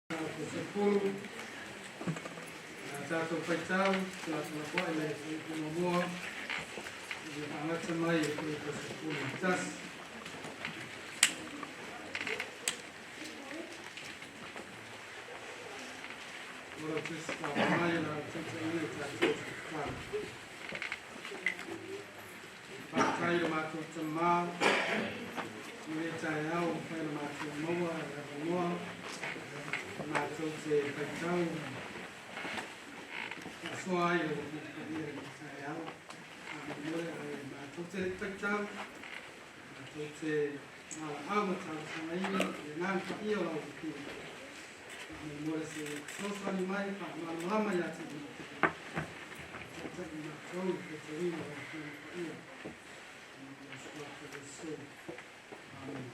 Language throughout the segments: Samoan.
Sepulu, tatou faitau felafolafoai le fuaiupu muamua ia faagata mai i le fuaiupu 11. O lau Tusi Faavae o le a taitaiina i tatou i se tatalo. Faafetai i lo matou Tamā i lenei taeao ua mafai ona matou maua le avanoa matou te faitau faasoa ai lau Afioga Paia i lenei taeao. Faamolemole ae matou te le i faitau, matou te valaau ma talosagaina le Agaga Paia o lau Afioga. Faamolemole se i fesoasoani mai faamalamalama ia te matou. Taitai i matou i le faitauina o lau Afioga Paia. I lou Suafa Iesu. Amene.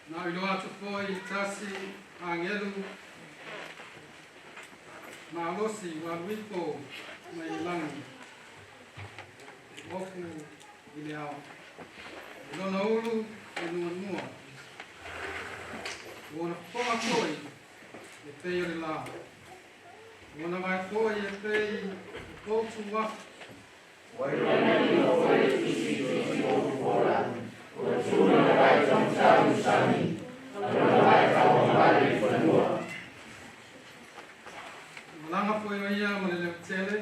Na ou iloa atu foi i tasi agelu malosi ua alu ifo mai le lagi, ofu i le ao, i lona ulu e nuanua, ua ona fofoga foi e pei o le la, ua ona vae foi e pei o poutu afu. Malaga foi o ia ma le leotele,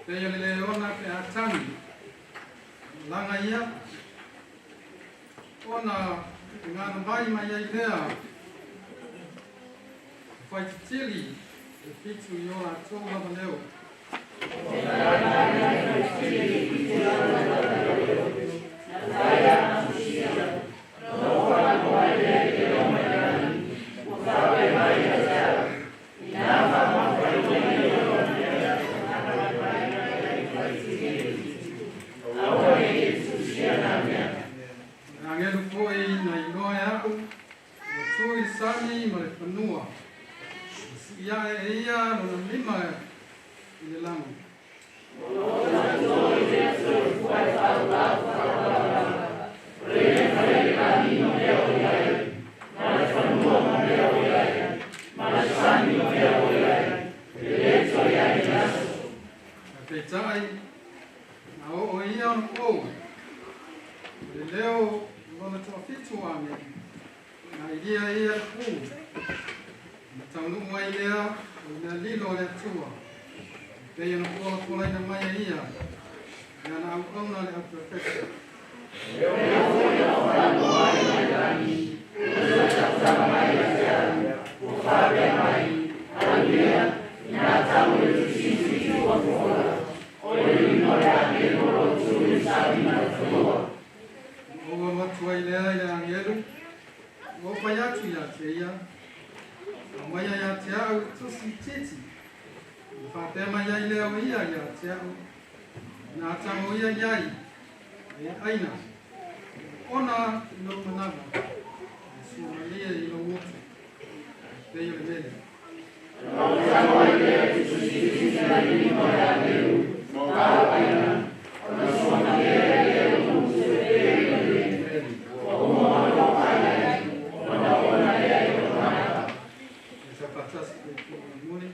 pei o le leona pe a tagi. Malaga ia, ona gagana mai mai ai lea, faititili e fitu i o latou lava leo. Le agelu foi na iloa e a'u ua tu i le sami ma le fanua, na sii ae e ia lona lima i le lagi. Ae peitai, na oo ia ona pou, o le leo o lona toafitu o agelu, na ilia e ia le pu, ona taunuu ai lea o le mea lilo a le Atua, e pei ona polapolaina mai e ia i ana auauna le au perofeta. Ona ou alu atu ai lea i le agelu, ma ou fai atu ia te ia, Aumaia ia te a'u le tusi itiiti. Ona faapea mai ai lea o ia ia te a'u, Na tago ia i ai, e aina, ona i lou manava, e suamalie i lou gutu, e pei o le mele. E faatasi i le mulimuli.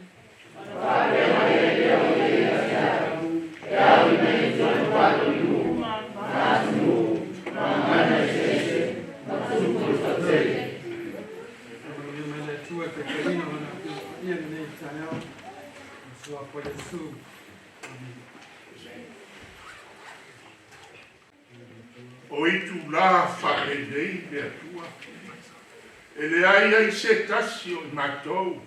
Manuia mai le Atua i faitauina o Lana Afioga Paia i lenei taeao. I le Suafa o Iesu. Amene. O itulā faapenei le Atua, e leai ai se tasi o i matou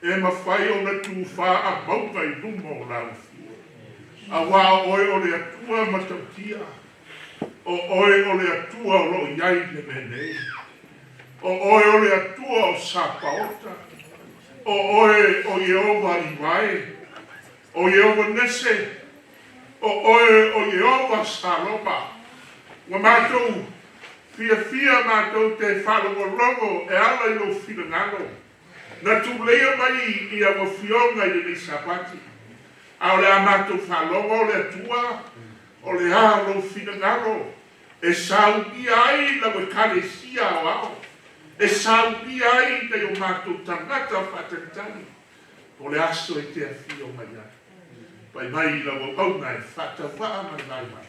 e mafai ona tufā amauga i luma o lau Afioga, auā o oe o le Atua matautia, o oe o le Atua o lo o i ai i le mea nei, o oe o le Atua o Sapaota, o oe o Ieova Ivae, o Ieova Nese, o oe o Ieova Saloma. Ua matou fiafia matou te faalogologo e ala i lou finagalo na tuleia mai i lau Afioga i lenei Sapati, a o le a matou faalogo le Atua o le a lou finagalo. E saunia ai lau Ekalesia aoao, e saunia ai nai o matou tagata faatalitali, o le aso e te afio mai ai. Pai mai lau auauna e faatauvaa ma le vaivai.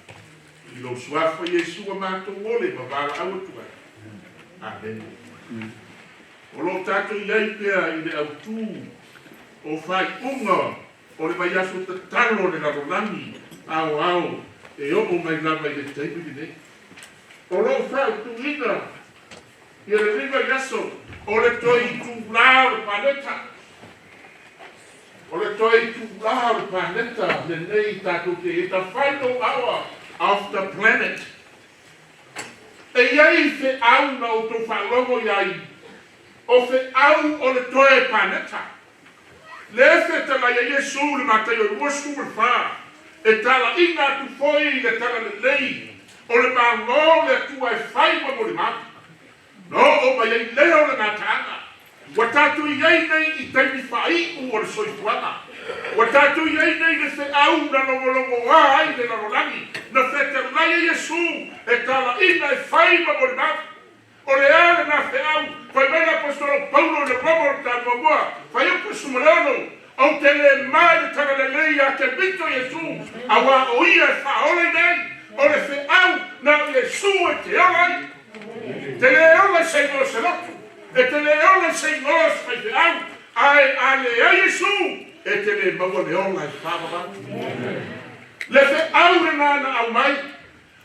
I lou suafa Iesu ua matou ole ma valaau atu ai. Amene. O lo o tatou i ai pea i le autū o faaiuga o le vaiaso tatalo o le lalolagi aoao e oo mai lava i le taimi lenei. O lo o faautuina ia le 5 vaiaso o le toe itulā o le paleta. O le toe itulā o le paleta lenei tatou te i, the final hour of the planet. E iai feau na outou faalogo i ai, o feau o le toe paneta. Le fetalai ai Iesu i le Mataio 24, e talaiga atu foi le talalelei o le Malo o le Atua e fai ma molimau. Na oo mai ai lea o le gataaga. Ua tatou i ai nei i taimi faaiu o le soifuaga. Ua tatou i ai nei i le feau na logologoa ai le lalolagi, na fetalai ai Iesu e talaiga e fai ma molimau. O le a lena feau? Fai mai le aposetolo Paulo i le Roma o le ta muamua, fuaiupu 16, Ou te le ma i le talalelei ia te mito Iesu, auā o ia e faaola i nei, o le feau na o Iesu e te ola ai. Te le ola i se igoa o se lotu, e te le ola i se igoa o se faifeau, ae a leai Iesu, e te le maua le ola e faavavau. Le feau lena na aumai,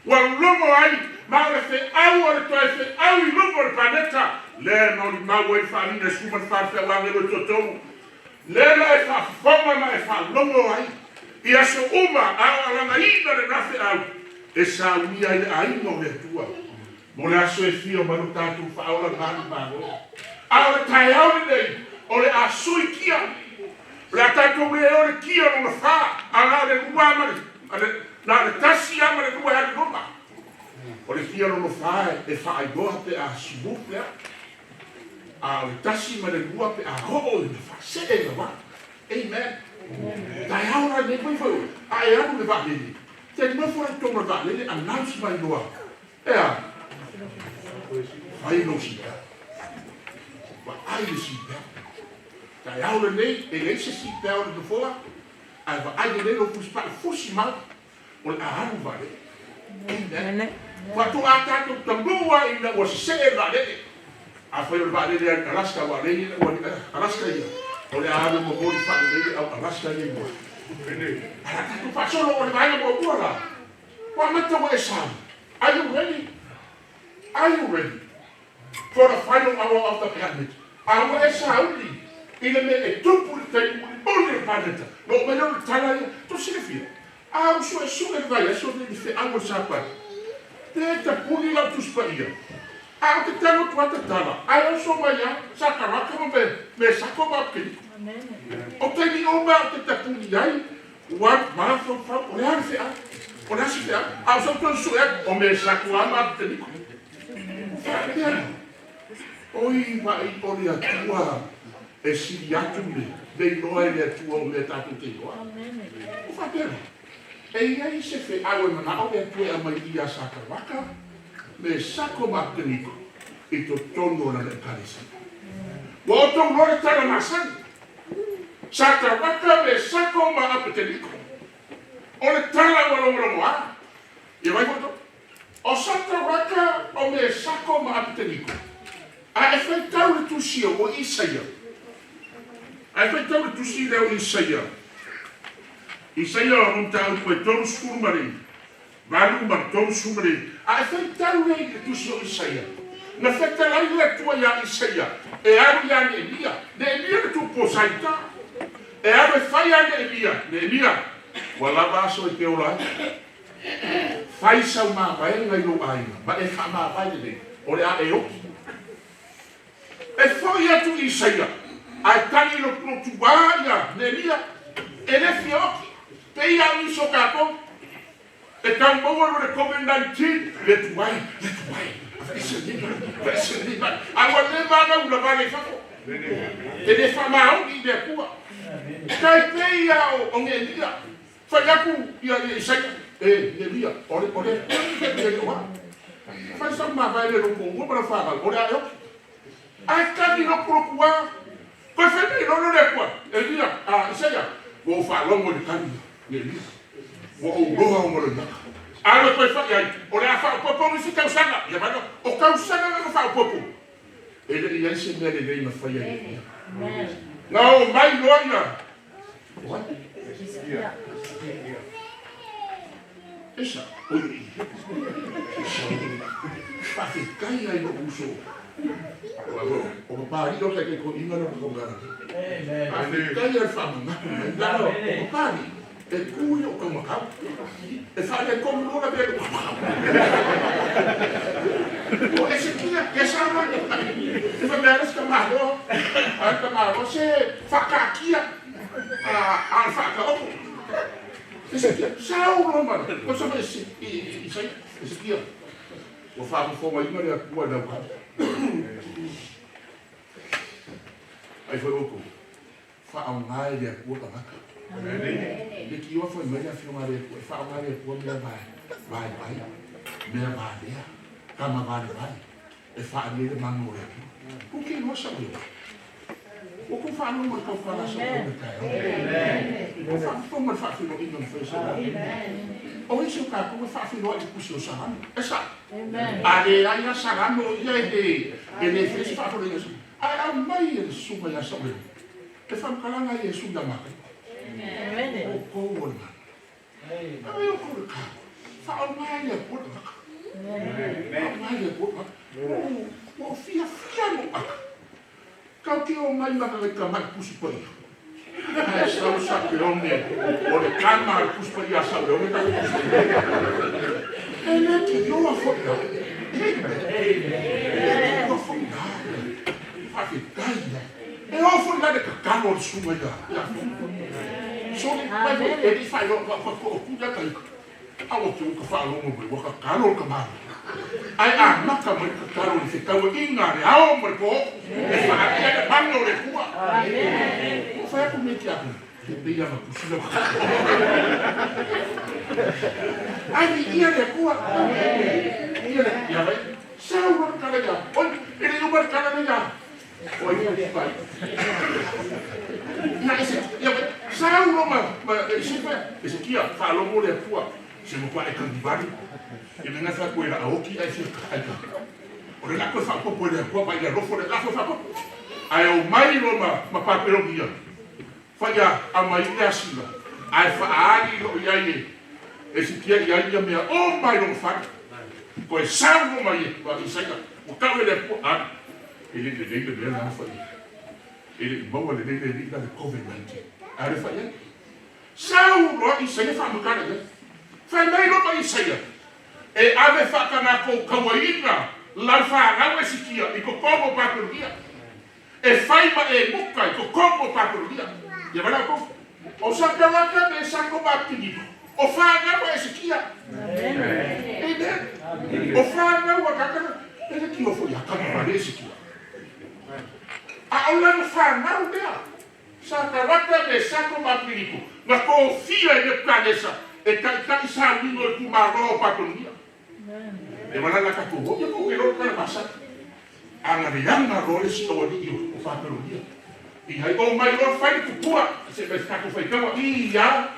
ua logo ai, ma o le feau o le toe feau i luga o le paneta, lea e molimau ai le faaaliga e 14 feau agelo e toatolu, lea la e faafofoga ma e faalogo ai i aso uma a o alagaina lena feau e saunia ai le aiga o le Atua mo le aso e fia mai lo tatou faaola galu malo. A o le taeao lenei, o le a sui kia, o le a tatou le o le kia lona fa, a na o le lua ma le, na o le tasi lava ma le lua e alu i luma. O le kia lona fa e faailoa pe a smooth lea, a o le tasi ma le lua pe a oo ina faasee le vaa. Amen. Taeao la lenei mai foi a e alu le vaalele, te nofo la i totonu o le vaalele, announce mai loa e a fai lou seatbelt, vaai le seatbelt. Taeao lenei e leai se seatbelt i le nofoa, ae vaai lelei lou fusipae, fusi mau o le a alu le vaalele. Amen. Faatoa tatou taunuu lava ina ua sesee le vaalele. Afai o le vaalele alu i Alaska, aua o lea e i ai Alaska ia, o le a alu e momoli faalelei le au Alaska ia i mua. Ae o le a tatou faasolo o le vaega muamua la, ua amata ua e sau. Are you ready? Are you ready for the final hour of the planet? A ua e sauni i le mea e tupu i le taimi mulimuli o le planeta, na oo mai lea o le tala ia, tou silafia, a ou suesue le vaiaso lenei i le feau o le Sapati, pe tapuni lau Tusi Paia, a ou te talo atu lava tatala, ae oso mai lava Sakaraka ma Mesako ma Apekeniko. O taimi uma ou te tapuni ai, ua mafaufau, o le a le feau, o le a se feau, a o sau toe sue atu, o Mesako lava ma Apekeniko. Ua faapea la, oi vaai o le Atua e sili atu le iloa e le Atua o mea tatou te iloa. Ua faapea la, e i ai se feau e manao le Atua e aumai ia Sakaraka, Mesako ma Apeteniko i totonu o lana Ekalesia. Ua outou iloa le tala masani, Sakaraka, Mesako ma Apeteniko. O le tala ua logologoa. Ia vai foi outou. O Sataraka, o Mesako ma Apeteniko. A e faitau le tusi o Isaia. A e faitau le tusi lea o Isaia. Isaia o lona mataupu e 38 ma le 39. A e faitau lea i le tusi o Isaia, na fetalai le Atua iā Isaia e alu iā Neemia. Neemia le tupu o Saita. E alu e fai iā Neemia. Neemia, ua lava aso e te ola ai. Fai sau mavaega i lou aiga ma e faamavae lelei, o le a e oki. E foi atu i Isaia, ae tagi i lou tuā ia Neemia, e le fia oki. Pei a o nisi o tatou, e tau maua loa le Covid-19, le tuai, le tuai, aveese lenei mea, aveese lenei mea. A ua leva ona ulavale i fafo. E le faamaoni i le Atua. Tai pei a o Neemia. Fai atu ia Isaia, E Neemia, o le Atua e le o au. Fai sau mavae le loko ua ma le whanau, o le ae oki. Ai kani loku loku a. Koe whai mai lolo le kua. Elia, a Isaia, ua o whaalogo i le kani ia Elia. Ua ou loa o ngolo maka. A le koe whai ai, o le a whaopopo nisi tausaga. Ia mai o tausaga na whaopopo. E le i ai se mea lelei na fai ai Elia. Na o mai loa ia. O ai? Esa, oi i. Whawhetai ai no uso. O papari o kai ko inga no ko ngara. Whawhetai ai whamanatu mai. Lana o papari. E kui o kau makau. E whare komu lona be ko makau. O ese kia, e sa mai. E wha mea ka malo. A ka malo se whakakia. A whaka oko. Ese kia, sau lo mai. Ko sa mai se i sai ese kia. Ua whakafonga inga le atua lau ka. Ai foi oko. Whaongai le atua tangata. Le ki oa foi mai le afioga le atua. E whaongai le atua mea vai. Vai vai. Mea valea. Kama vale vale. E whaali le manu o le atua. Kuki loa sa ue. O ku whaanongo le kaupala sa o le tae. O whaafonga le whaafilo inga le whaisa. O isi o kākou e whaafilo ai le pusi o sarano. E sa. A le ai a sarano ia e e le fesi whaafilo inga sa. Ai au mai e le sunga ia sa ue. E whamkalanga i e sunga makai. O kou o le mana. Ai o kou le kākou. Whaongai le atua le maka. Whaongai le atua le maka. O fia fia mo aka. Kau ke o mai maka kai ka mai pusi pa ia. Ai sau sa ke one o le kama le pusi pa ia sa le one ka pusi pa ia. E le ki yoa fo ia. E le ki yoa fo ia. Whawhetai ia. E o fo ia le kakalo le sunga ia. So le mai fo e li whai o wa ko o kuya kai. Awa te uka whaalongo mai waka kalo ka malo. Ai a maka mai ka kalo le whetau inga le ao mai ko. E whaakia le mano le kua. O whai aku me ki aku. He peia ma pusina waka. Ai ni ia le kua. Ia le ia vai. Sau wa kala ia. Oi, e le uma kala le ia. Oi, vai. Ia ese, ia vai. Sau lo ma ese fa, ese kia whaalongo le atua. Se mo kwa e kandibari. E mena fa koe la aoki ai fia ai ka. O le lako whaapopo le atua mai le rofo le lako whaapopo. Ai o mai lo ma papero ia. Whaia a mai le asila. Ai whaali lo ia e. E si kia ia ia mea o mai lo whai. Koe sau lo mai e. Wa isaia. O kawe le atua. A. E le le le le la whai. E le maua le le le le le COVID-19. A le whai ai. Sau lo isaia whamakara ia. Whai mai lo mai isaia. E ave whakana kou kawaina lau whanau e sikia i ko kongo pakurugia. E whai ma e muka i ko kongo pakurugia. Ia wala ko. O sakalaka me sako mapiniko. O whanau e sikia. Amen. O whanau a kakana. E le ki ofo ia kama wale e sikia. A o lana whanau mea. Sakalaka me sako mapiniko. Na kōfia e Nebuchadnezzar. E tai sa wingo e kumaro o pakurugia. E wala la ka ko ia ko ke ro ka masa. Anga le anga ro le si o ni o pakurugia. I hai o mai ro fai ku pua se mai ka ko fai kawa i ia.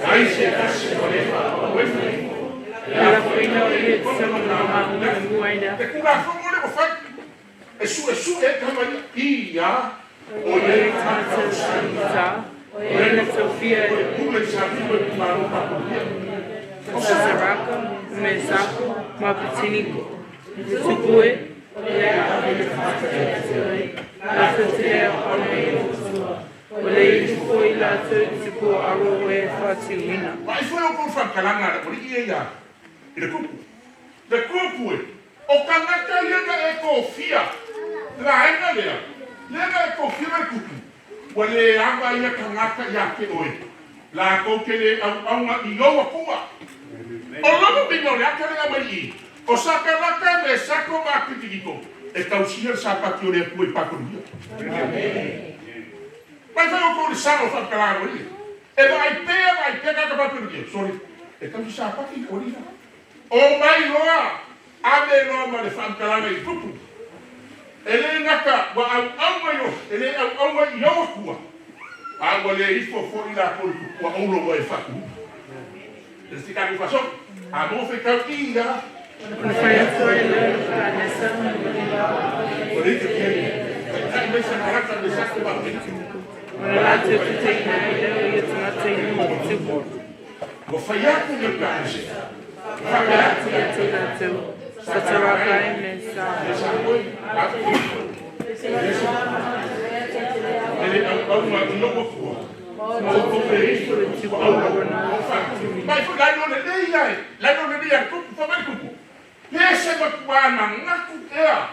Ai se kasi o le fa o e fai. La foina o le sama na ma muaina. E kura fongo le o fai. E su e ka mai i ia. O le Sa. O le Sofia o le pule sa ku e kumaro pakurugia. O sa Saraka, Mesako, Mapitiniko. Tupue, o le La te o le O le itupo i la te tupu aro e whatuina. Mai foi o kou whakalanga le kori ia ia. I le kupu. Le kupu e. O kangata ia na e kōfia. La enga lea. Lea na e kōfia le kupu. Ua le ava ia kangata ia ke oe. La kou ke le au aunga i oua kua. O lono minga o le aka lea mai i. O sakalaka me sako ma pitiriko. E tausia le sapati o le atua i pakoruia. Mai fai o kou le sa o whakalanga ia. E vai pea kaka pakoruia. Sorry. E tausi sapati o lina. O mai loa. Ave loa ma le faamatalaga i tupu. E le gata ua auauga i e le auauga i ou Atua, a ua le ifo foi latou i tupua oulo ua e faatuina. E se tatou faasolo. A mo faitau i ia. Ona fai atu ai lea o Nebukadnesa ma Ua le ite taitai mai Sataraka, Mesako ma Apeniko. Ona latou tuteina ai lea o ia tagata i luma o tupu. Ua fai atu Nebukadnesa. Faapea atu. Ia te i latou, Sataraka e Mesako. Mesako e Apeniko. E le auauga i ou Atua. Ma outou le ifo i le tupua oulo na faatuina. Mai foi lai lo lelei ai, lai lo lelei ai tupu, fa mai tupu. Pe se matua manatu ea,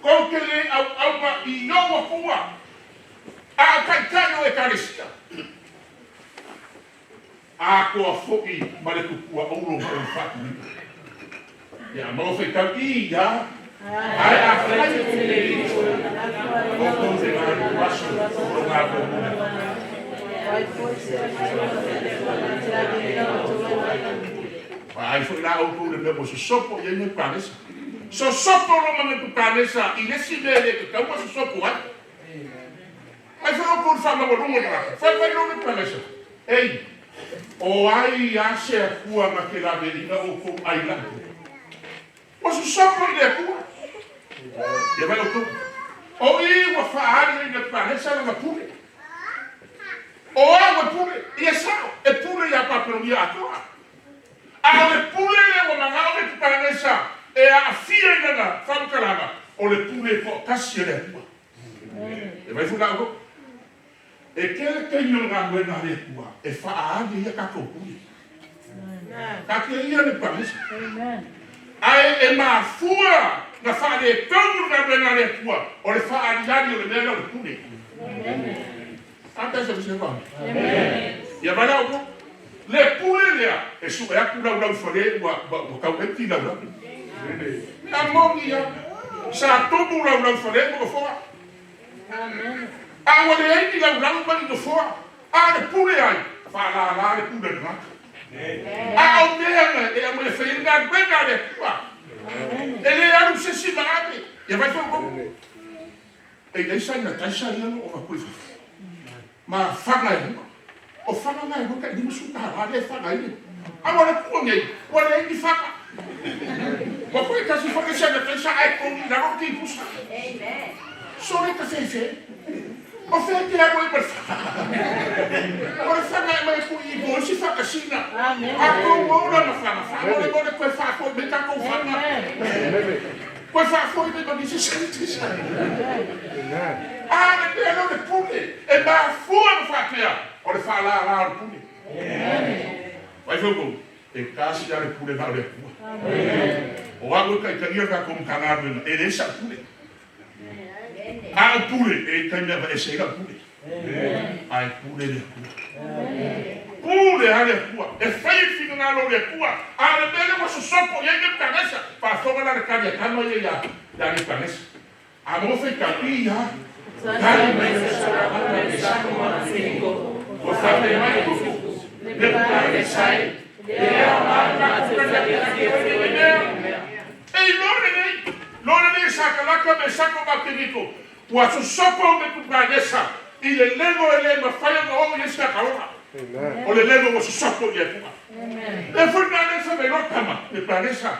kou te le auauga i ou Atua, a o taitai o Ekalesia. Atoa foi ma le tupua oulo ma ou faatuina. Ia maua faitau i ia, ae afai Tou te le ifo outou le galu aso o lo ngā mole. Ai foi la outou le mea ua sosopo i ai Nebukadnesa. Sosopo lo ma Nebukadnesa i le si mea le tatau ua sosopo ai. Ai foi outou le faamaualuga o tagata. Fai mai lo Nebukadnesa. Ei, o ai a se Atua na te laveaiina outou ai la. Ua sosopo i le Atua. Ia vai outou. O i ua faaali ai Nebukadnesa lana pule. O au e pule, ia sao, e pule ia Papelonia atoa. A o le pule lea ua magao Nebukadnesa e aafia i lana faamatalaga, o le pule toatasi a le Atua. E vai foi la outou. E tele taimi o le galuega a le Atua e faaali ia tatou pule. Taatia ia Nebukadnesa. Ae e mafua na faaletonu le galuega a le Atua o le faaaliali o le mea lea o le pule. A se se fa. Ia vai la outou. Le pule lea e sue atu laulau i fale ua ua tau empty laulau. A moni ia. Sa tumu laulau i fale ma nofoa. A ua leai ni laulau ma ni nofoa. A le pule ai, faalala le pule le tagata. A o mea na e aumai e fai ai le galuega a le Atua. E le alu se isi ma ave. Ia vai foi outou. E i ai sanitizer ia no o avatu i fafo. Ma faga e lua. O faga na e lua tai $50 le faga ai le. A ua le tua nei, ua leai ni faga. Ua foi tasi foi le sanitizer ae togi i lalo le tipusa. Sole ka fefe. O fea te alu ai ma le faga. O le faga e mai ku i mo si fakasina. A kou ola na faga. Faamolemole toe faafoi mai tatou faga. Toe faafoi mai ma nisi sanitizer. A le mea lea o le pule. E mafua na faapea. O le faalala o le pule. Vai foi outou. E tasi lava le pule na o le Atua. O au e taitaia le tatou Matagaluega, e le sau pule. A o pule, e taimi aveese ai lau pule. Ae pule le Atua. Pule a le Atua. E fai le finagalo o le Atua. A o le mea lea ua sosopo i ai Nebukadnesa. Faafofoga la le tali a tama ia ia Nebukadnesa. A maua faitau i ia. Tali mai Sataraka, Mesako ma Apeniko. Ua faapea mai tupu. Nebukadnesa e. Le aoga na te tali atu ia te oe nei mea. Ei, lo lenei. Lo lenei Sataraka, Mesako ma Apeniko. Ua sosopo Nebukadnesa i le lego e le mafai ona oo i ai se tagata. O le lego ua sosopo i le Atua. E foi na le fa mai loa tama, Nebukadnesa.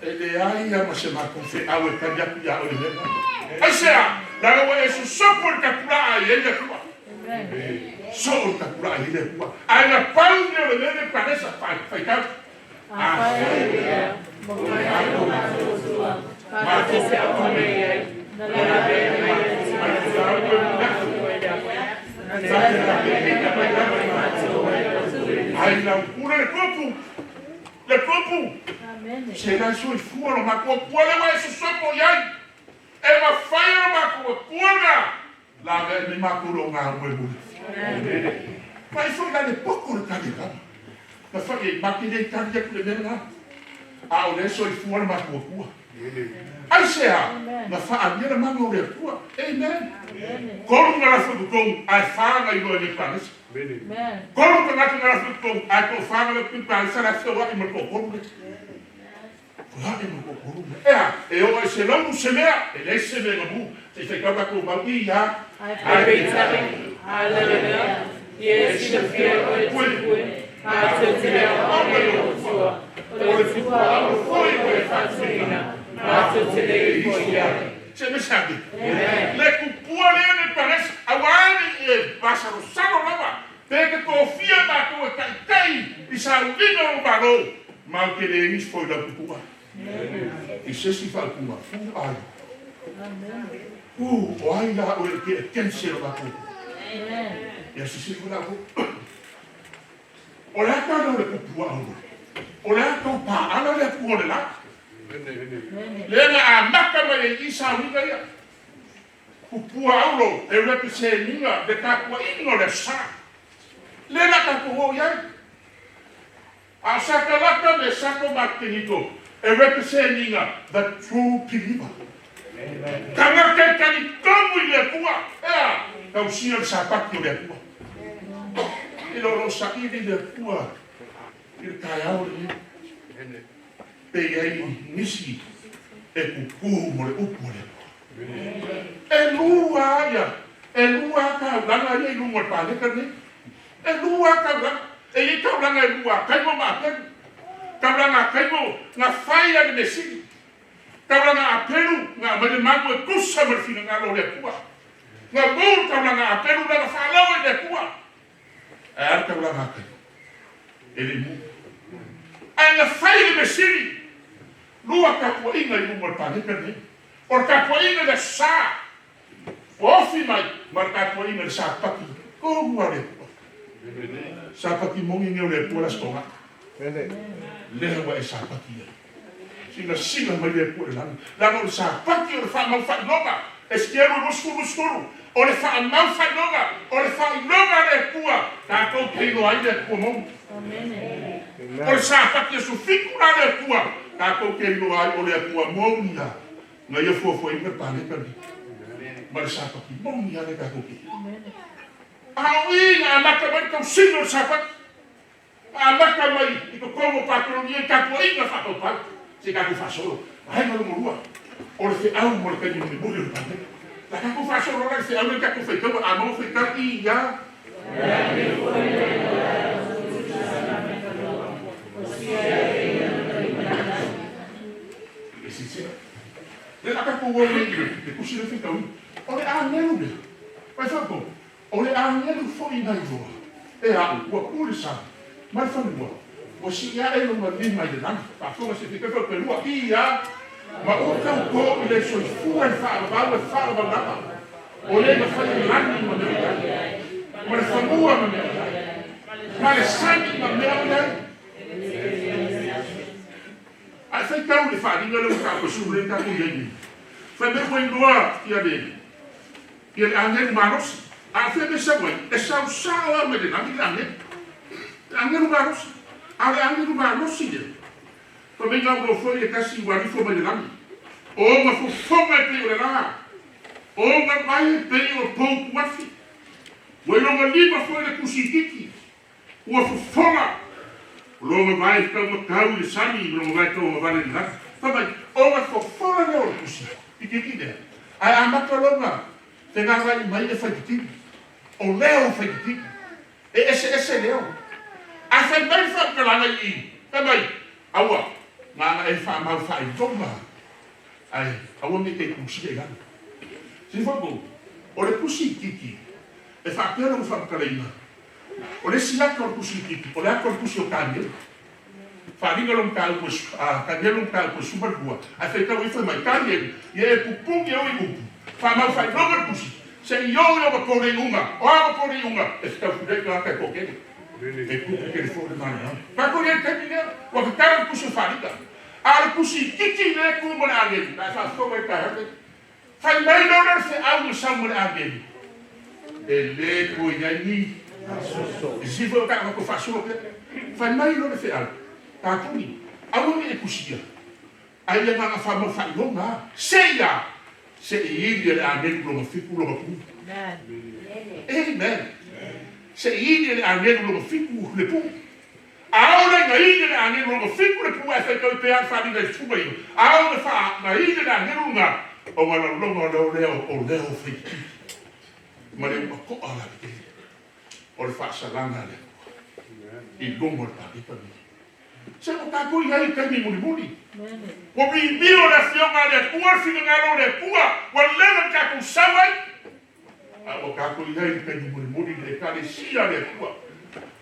E leai ia ma se matou feau e tali atu ia oe le mea lena. Aisea, leaga ua e sosopo i le tapulaa e i ai le Atua. Soo le tapulaa e i ai le Atua. Ae na pau lea o le mea Nebukadnesa, faitau. Afai ea, matou te feau nei ai, na lavea mai ai te na te mai lava i matou ai lau pule. Ai lau pule le tupu. Le tupu. Se la soifua lo matou Atua lea ua e sosopo i ai. E mafai e lo matou Atua na lavea mai matou lo ngā moe mule. Mai foi la le poko le tali tama. Na fai e maki le tali atu le mea lena. A o le soifua le matou Atua. Aisea, na faalia le mana o le Atua. Amen. Tolu na lafo i totonu, ae fa na iloa e Nebukadnesa. Tolu tagata na lafo i totonu, ae toafa na Nebukadnesa la feoai ma le toatolu lea. Toe ae ma toatolu mea. E a? E oo i se laulu se mea, e leai se mea e gamu, se i faitau tatou mau i a. Ae peitai, a le lea, ia e silafia oe tupue, matou te le aoaoga i lou Atua, o le Tupua aulo foi ua e faatuina, matou te le ifo i ai. Se me sabe. Le tupua lea le palesa, auā ne i e vasalosalo lava, pe te tofia matou e taitai i sauliga o lou Malo, matou te le ifo i lau tupua. I se isi faaupuga, who are you? Who, o ai la oe e te against lo matou? Ia sisifo la kou. O le a tala o le tupua aulo? O le a tau paala le Atua o le la? Lea na amata mai ai i sauliga ia. Tupua aulo e represent-ina le tapuaiga o le aso Sa. Lea la tatou o i ai. A o Satalaka me Sako Mateniko e represent-ina the true believer. Tagata e talitonu i le Atua, e a? Tausia le sapati o le Atua. I lo lo saili le Atua i le taeao lenei. Pe i ai nisi e kuku mo le upu o le Atua. E lua ia, e lua taulaga ia i luga o le paleta lenei. E lua taulaga. E i ai taulaga e lua a Kaino ma Apelu. Taulaga a Kaino na fai a le mesili. Taulaga a Apelu na aumai le manu e tusa ma le finagalo o le Atua. Na mu le taulaga a Apelu lana faalogo i le Atua. Ae a le taulaga a Kaino? E le mu. Ae na fai le mesili. Lua tapuaiga i luga o le paleta lenei. O le tapuaiga i le aso Sa, ua ofi mai, ma le tapuaiga i le Sapati tonu a le Atua. Sapati moni nei o le Atua le Aso Toonai. Lea ua e sapati ai. Silasila mai le Atua i le lagi. Leaga o le sapati o le faamau faailoga. Esekielu 20, 20. O le faamau faailoga, o le faailoga a le Atua, tatou te iloa ai le Atua moni. O le sapati aso 7 la le Atua, tatou te iloa ai o le Atua moni la. Na ia fuafuaina le paleta lenei. Ma le sapati moni lava le tatou te. A o i na amata mai le tausiga o le sapati. Amata mai i totonu o Papelonia i tapuaiga faataupau. Se i tatou faasolo. Vaega lona lua, o le feau mo le taimi mulimuli o le paleta. La tatou faasolo la i le feau lea tatou faitaua, a maua faitau i ia. E silasila. Lea la tatou o nei i le tusi lea faitauina. O le agelu lea, vai faapea, o le agelu foi na iloa e a'u ua tu le sami ma le fanua, ua sii ae lona lima i le lagi. Faafofoga se faitau faapelua i ia. Ma ua tautō i le soifua e faalavau e faalavau lava. O le na fai o lagi ma mea o i ai, ma le fanua ma mea o i ai, ma le sami ma mea o i ai. Ae faitau i le faaaliga lea ua taua e sulu lea tatou i ai nei. Fai mai ua iloa ia le agelu malosi. A o fea mea e sau ai? E sau sao lava mai le lagi le agelu. Le agelu malosi. A o le agelu malosi lea, fai mai na ulo foi le tasi ua alifo mai le lagi. O ona fofoga e pei o le la. O ona vae e pei o pou tuafi. Ua i lona lima foi le tusi itiiti. Ua fofola. O lona vae taumatau i le sami, ma lona vae tauagavale i le lagi. Fai mai, ona fofola lea o le tusi itiiti lea. Ae amata lona fegagai mai e faititino. O leo faititino. E eseese leo. A fai mai le faamatalaga i i, fai mai, aua, na e faamau faailoga, ae aua ne i te tusia i lalo. Sifo o le tusi itiiti, e faapea lona faamatalaina. O le isi ata o le tusi itiiti, o le ata o le tusi o Tanielu. Faaaliga lona mataupu, Tanielu mataupu e 12, ae faitau ifo mai Tanielu, ia e pupugi e oi upu, faamau faailoga le tusi, se i o i ona pole iuga, o a ona pole iuga, e fetau fulai tagata e toatele. E tupu telefoni le malamalama. Tatou i ai le taimi lea, ua tatala le tusi o Faaaliga. A o le tusi itiiti lea e tu ma le agelu, la e faafofoga i taeao nei. Fai mai lea le feau na sau ma le agelu. E le toe i ai ni. E sisi foi o tatou faasolo pea. Fai mai lea le feau, tapuni, aua ne i e tusia. Ai ia nganga whamau whailoga. Se ia, se i ili e le agelu lona fiku lona pu. Amen. Se i ili e le agelu lona fiku le pu. A o le gaina le agelu lona fitu le pua e faitau pea le faaliga i le 19, a o le faagaina le agelu lena o galauloga o leo lea o leo faitili ma le uato'a lavitele o le faasalaga a le Atua i luga o le paleta lenei. Se ua tatou i ai i taimi mulimuli. Ua mimio le afioga a le Atua, le finagalo o le Atua, ua leva na tatou sau ai. A ua tatou i ai i le taimi mulimuli le Ekalesia a le Atua.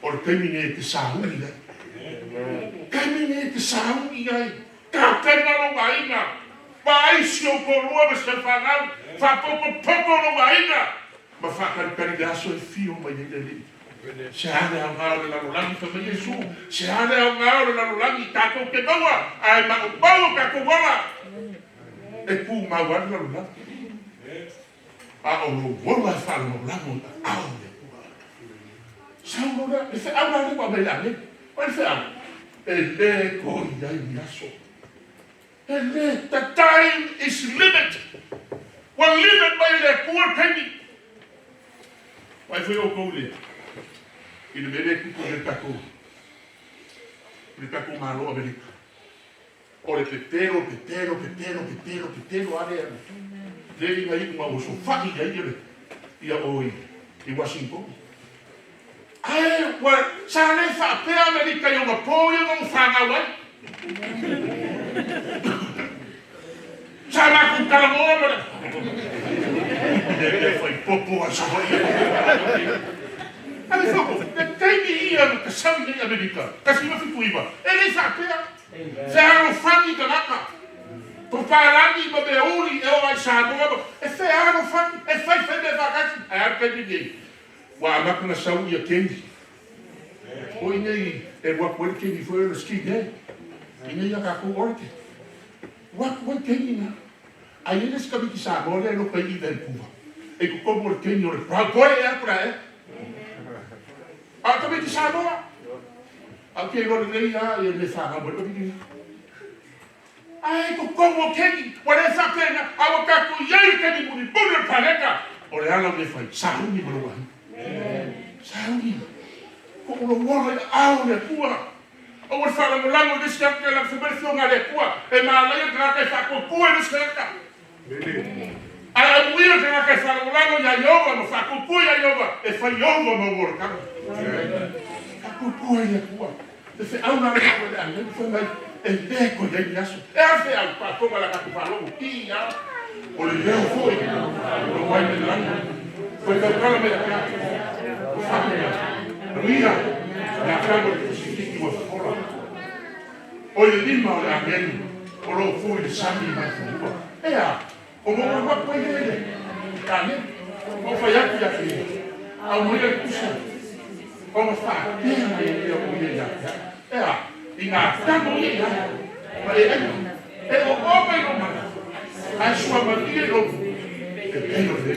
O le taimi lenei e te sauni ai. Taimi lenei e te sauni ai. Tapena lou aiga. Vaai si ou toalua ma si au fanau. Faapotopoto lou aiga. Ma faatalitali le aso e fio mai ai le Alii. Se a le aoga o le lalolagi, fai mai Iesu, se a le aoga o le lalolagi tatou te maua, ae maumau o tatou ola. E tumau lava le lalolagi. A o lou ola e faalagolago i aao o le Atua. Sau loa lea, le feau la lea ua aumai e le agelu. O ai le feau? E lē toe i ai ni aso. E lē, the time is limit. Ua limit mai e le Atua le taimi. Vaai foi outou i le mea lea e tupu i le tatou Malo o Amerika. O le pepelo, pepelo, pepelo, pepelo, pepelo lava lea. Lea ina iuga ua sofa'i ai le ia o i Washington. Ae ua sa le faapea Amerika i ona po ia na ua fanau ai. Sa matou talanoa ma le le mea fai popo a Savaii. Ale foko, le taimi ia na tasau nei Amerika, 1979, e le faapea. Fealofani tagata. Papalagi ma mea uli e oo ai Samoa, e fealofani, e faifai mea faatasi. Ae a le taimi nei? Ua amata na sau ia Kenny. O i nei e alu atu ai le Kenny foi o le skinhead. I nei ia tatou orite. Ua atu ai Kenny na. Ai ai le isi tamaiti Samoa lea e loka i Vancouver. E i totonu o le Kenny o le Proud Boy e atu la ea. A o tamaiti Samoa. A o te iloa lelei lava ia mea fanau mai le tamaiti lena. Ae i totonu o Kenny, ua le faapena, a ua tatou i ai i le taimi mulimuli o le paleta. O le ala o mea fai, sauni ma lou aiga. Sauni. Po o lou ola i aao o le Atua. Aua le faalagolago i le isi tagata e laga fai mai le afioga a le Atua, e malaia le tagata e faatuatua i le isi tagata. Ae amuia le tagata e faalagolago ia Ieova ma faatuatua ia Ieova e fai Ieova ma ou olataga. Faatuatua i le Atua. Le feau la lea ua le agelu fai mai e lē toe i ai ni aso. E a le feau? Faafofoga la tatou faalogo i a o le leo foi o mai le lagi. Foi tautala mai ia te au. O faapea. Amuia, le atago le tusifiki ua fofola. O le lima o le agelu o loo fu i le sami ma le fanua. E a, o mo ua watu ai le le agelu. O fai atu ia te au mai le tusa. O ma faapea mai e lea o ia ia te au. E a, i ngā tago ia ia. Ma e ai, e o o mai lo mana. Ai sua malie lo e pei o le.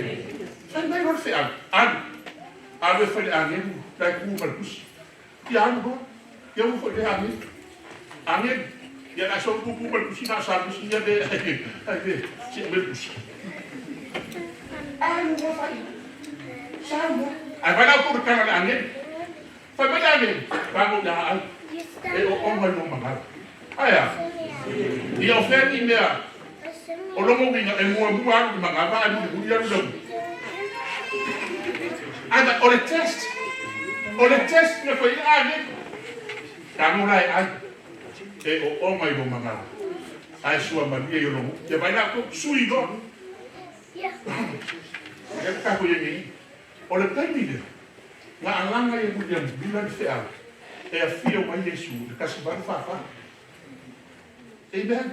Fai mai lo le feau. Alu. Alu e fai le agelu. Lai ku ma le tusi. Ia alu loa. Ia ua foi le agelu. Agelu. Ia la so ku ku ma le tusi na sa tusi ia le ai le si me le tusi. Alu loa fai. Sau loa. Ai vai lau ku le kala le agelu. Fai mai le agelu. Pago ia ai. E o o mai lo mangala. Ai a. Ia o fea ni mea o logo uiga e muamua alu i le magava ae mulimuli alu le uli. Ai mai o le test. O le test na fai ai agelu. Tago la e ai. E o o mai lo mangala. Ai sua malie i o logo. Ia vai la kou sui loa. Ia ka ko ia nei. O le taimi lea, na alaga ia William Miller le feau e afio mai Iesu i le 1844. Amen.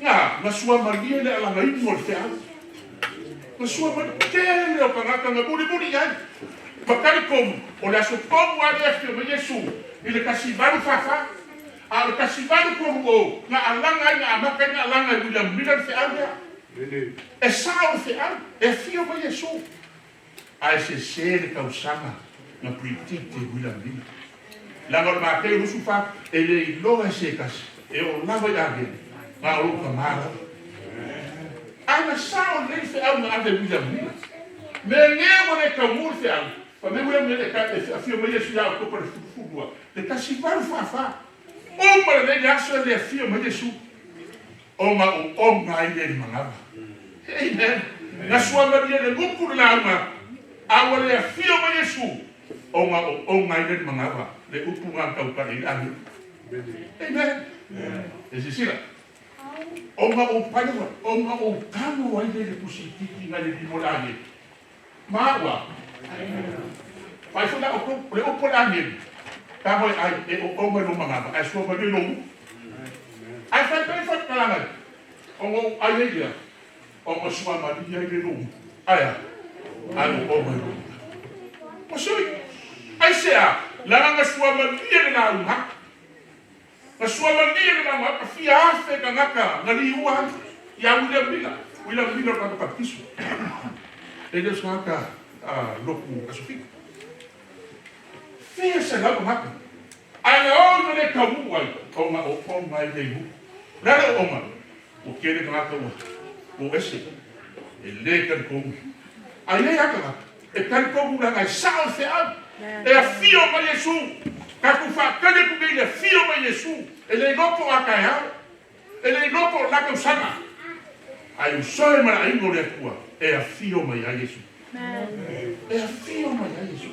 Na, na sua malie le alagaina o le feau. Na sua malie tele o tagata na mulimuli i ai. Ma talitonu, o le aso tonu lava lea e afio mai Iesu i le 1844. A o le 1830 na alaga ai, na amata ai na alaga e William Miller le feau lea. E sao le feau, e afio mai Iesu. Ae sese le tausaga na predict e William Miller. Leaga o le Mateo 24, e le iloa e se tasi, e oo lava i agelu, na o lou tamā lava. Ae na sao lelei le feau na ave e William Miller. Mea gē ua le taunuu le feau, Fa mai ua mele ka e afio mai Iesu ia o le fulufulua. Le 1844. Uma lenei le aso e le afio mai Iesu. Ona o onga ai le manava. Amen. Na sua maria le muku le lauga. A ua le afio mai Iesu. Ona o onga ai le manava. Le upu ngā tau i ane. Amen. E sisila. Ona o paiwa. Ona o tamo ai le pusi titi ngai le limo le ane. Maua. Pai foi la o le upu le ane. Ka hoi ai e o onga lo manava. Ai sua maria lo. Ai fai fai fai kalanga. Ona o ai e ia. Ona sua maria i le lo. Aia. Ai o onga i lo. O sui. Ai se a. Langa nga sua maria le lauga. Nga sua maria le lauga. Ka fia afe ka ngaka. Nga li ua. Ia William Miller. William Miller ka baptiso. E le sa ka loku asofika. Fia se lau ngaka. Ai na o na le kamu ai. O nga o onga i le ihu. Le o onga. O kere ka ngaka ua. O ese. E le kari. Ai le aka ngaka. E kari komu la ngai sao se au. E a fio mai Yesu. Ka ku fa kare ku le fio mai Yesu. E le lopo a kai au. E le lopo la ka usanga. Ai usoe mara ingo le atua. E a fio mai a Yesu. E a fio mai a Yesu.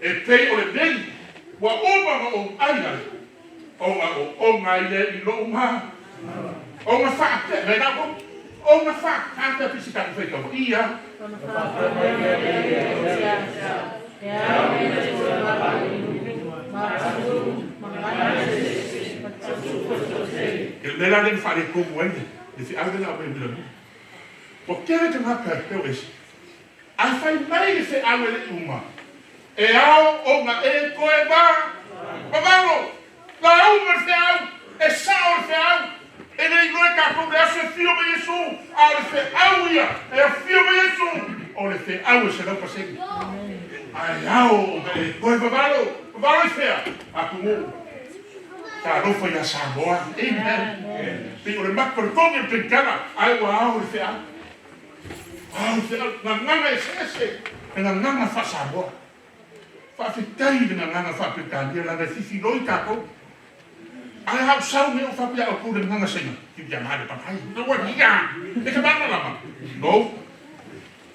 E pei o le meli. Ua uma ma o ai ai. O nga o o ngai le i lo uma. O nga fa te me na ko. O nga fa ka te pisi ka ku ka ia. E le la le fa le ko mo ai. Le fi ave la me le mo. O kere te ngaka e o ese. A fai mai le fe ave le uma. E ao o nga e koe ba. Pavalo. La uma le fe au. E sao le fe au. E le iloe ka kou le aso e fio mai Yesu. A o le fe au ia. E a fio mai Yesu. O le fe au e se lau pasegi. Ai ao o nga e koe vavalo. Vavalo i fea. A kumu. Ta alofa ia Samoa. Amen. Pi o le mako le kongi le penkana. Ai ua ao le fe au. Ao le fe au. Nga nganga e se ese. Nga nganga fa Samoa. Fa fitai le nga nganga fa Petania la nga fifi loi tākou. Ai hau sau me o whapia o kure nganga senga. Ki pia ngā le pakai. Na wa ia. E ka mana lama. No.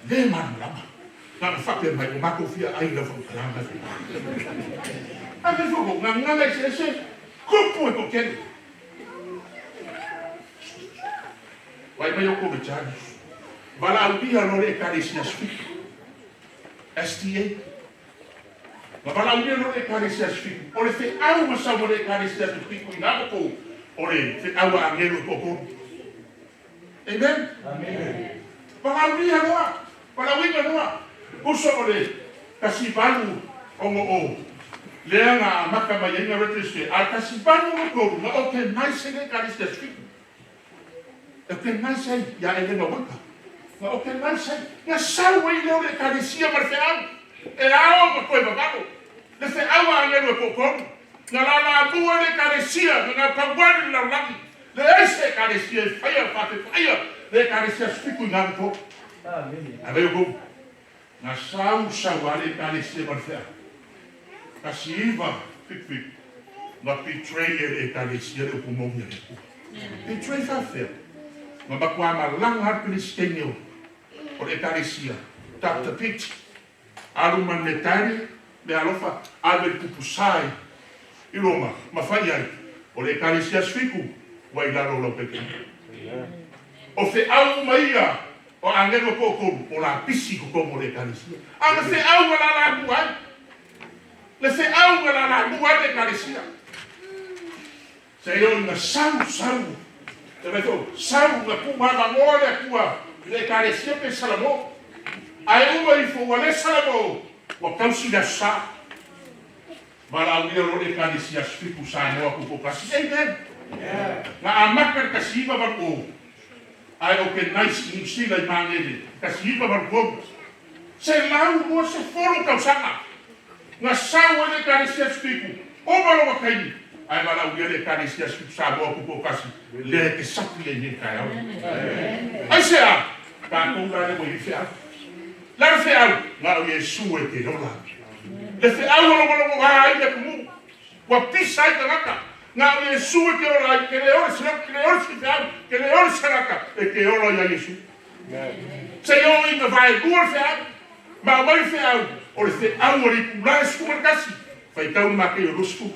Le mana lama. Ngā na whapia mai o mako fia ai la whaukalanga. Ai me foko ngā nganga e se ese. Kupu e ko kere. Vai mai o kore tani. Vala au bia lo le ekalesia sfiku. STA. Ma vala au bia lo le ekalesia sfiku. O le fe au ma sau le ekalesia sfiku i ngā ko. O le fe au a angelo ko ko. Amen. Amen. Vala au bia loa. Vala winga loa. Uso o le kasivalu o ngo o. Lea ngā maka mai inga register. A kasivalu o ko. Nga o te naise le ekalesia sfiku. E te naise ia e lenga waka. Nga o te naise. Nga sau e leo le ekalesia ma le fe au. E ao ma koe vavalo. Le fe au a angelo e kokonu. Nga la la mua le ekalesia. Nga ngā pauani le laulagi. Le ese ekalesia e whaia whate whaia. Le ekalesia sfiku i ngā ko. A veo kou. Nga sau sau a le ekalesia ma le fe au. Kasi iva fik fik. Nga betray e le ekalesia le upu maui a le kua. Betray whawhea. Nga makua malanga har Palestine o le ekalesia. Dr. Pitt. Alu man le tari, le alofa, ave le pupusai. I Roma, ma whai ai. O le ekalesia sfiku, wa i lalo lau peke. O fe au maia, o angelo kōkolu, o la pisi ko komo le ekalesia. A le fe au la la mua ai. Le fe au la la mua ai le ekalesia. Se yo nga sau sau. Te vai to sau nga ku ma va mo le kua. Le ekalesia pe Salamo. Ai uma i fo wale Salamo. Wa kausi la sa. Vala au ia lo le ekalesia sfiku Samoa ku ko kasi. Amen. Nga amaka le kasi iwa valu o. Ai o ke nice New Zealand i mangere. Kasi iwa valu o. Se lau mo se folo kausanga. Nga sau e le ekalesia sfiku. O malo wa kaini. Ai vala au ia le ekalesia sfiku Samoa ku ko kasi. Le ke sapi e ni kai au. Ai se a. Tākou la le mo i fe au. Le a le feau? Na o Iesu e te ola. Le feau o logologoā ai le atunuu, ua pisa ai tagata. Na o Iesu e te ola ai, ke le ole se loto, ke le ole se feau, ke le ole se tagata e te ola iā Iesu. Seia oo ina vaelua le feau, ma aumai le feau, o le feau a le itulā e 11, faitau le Mateo 20.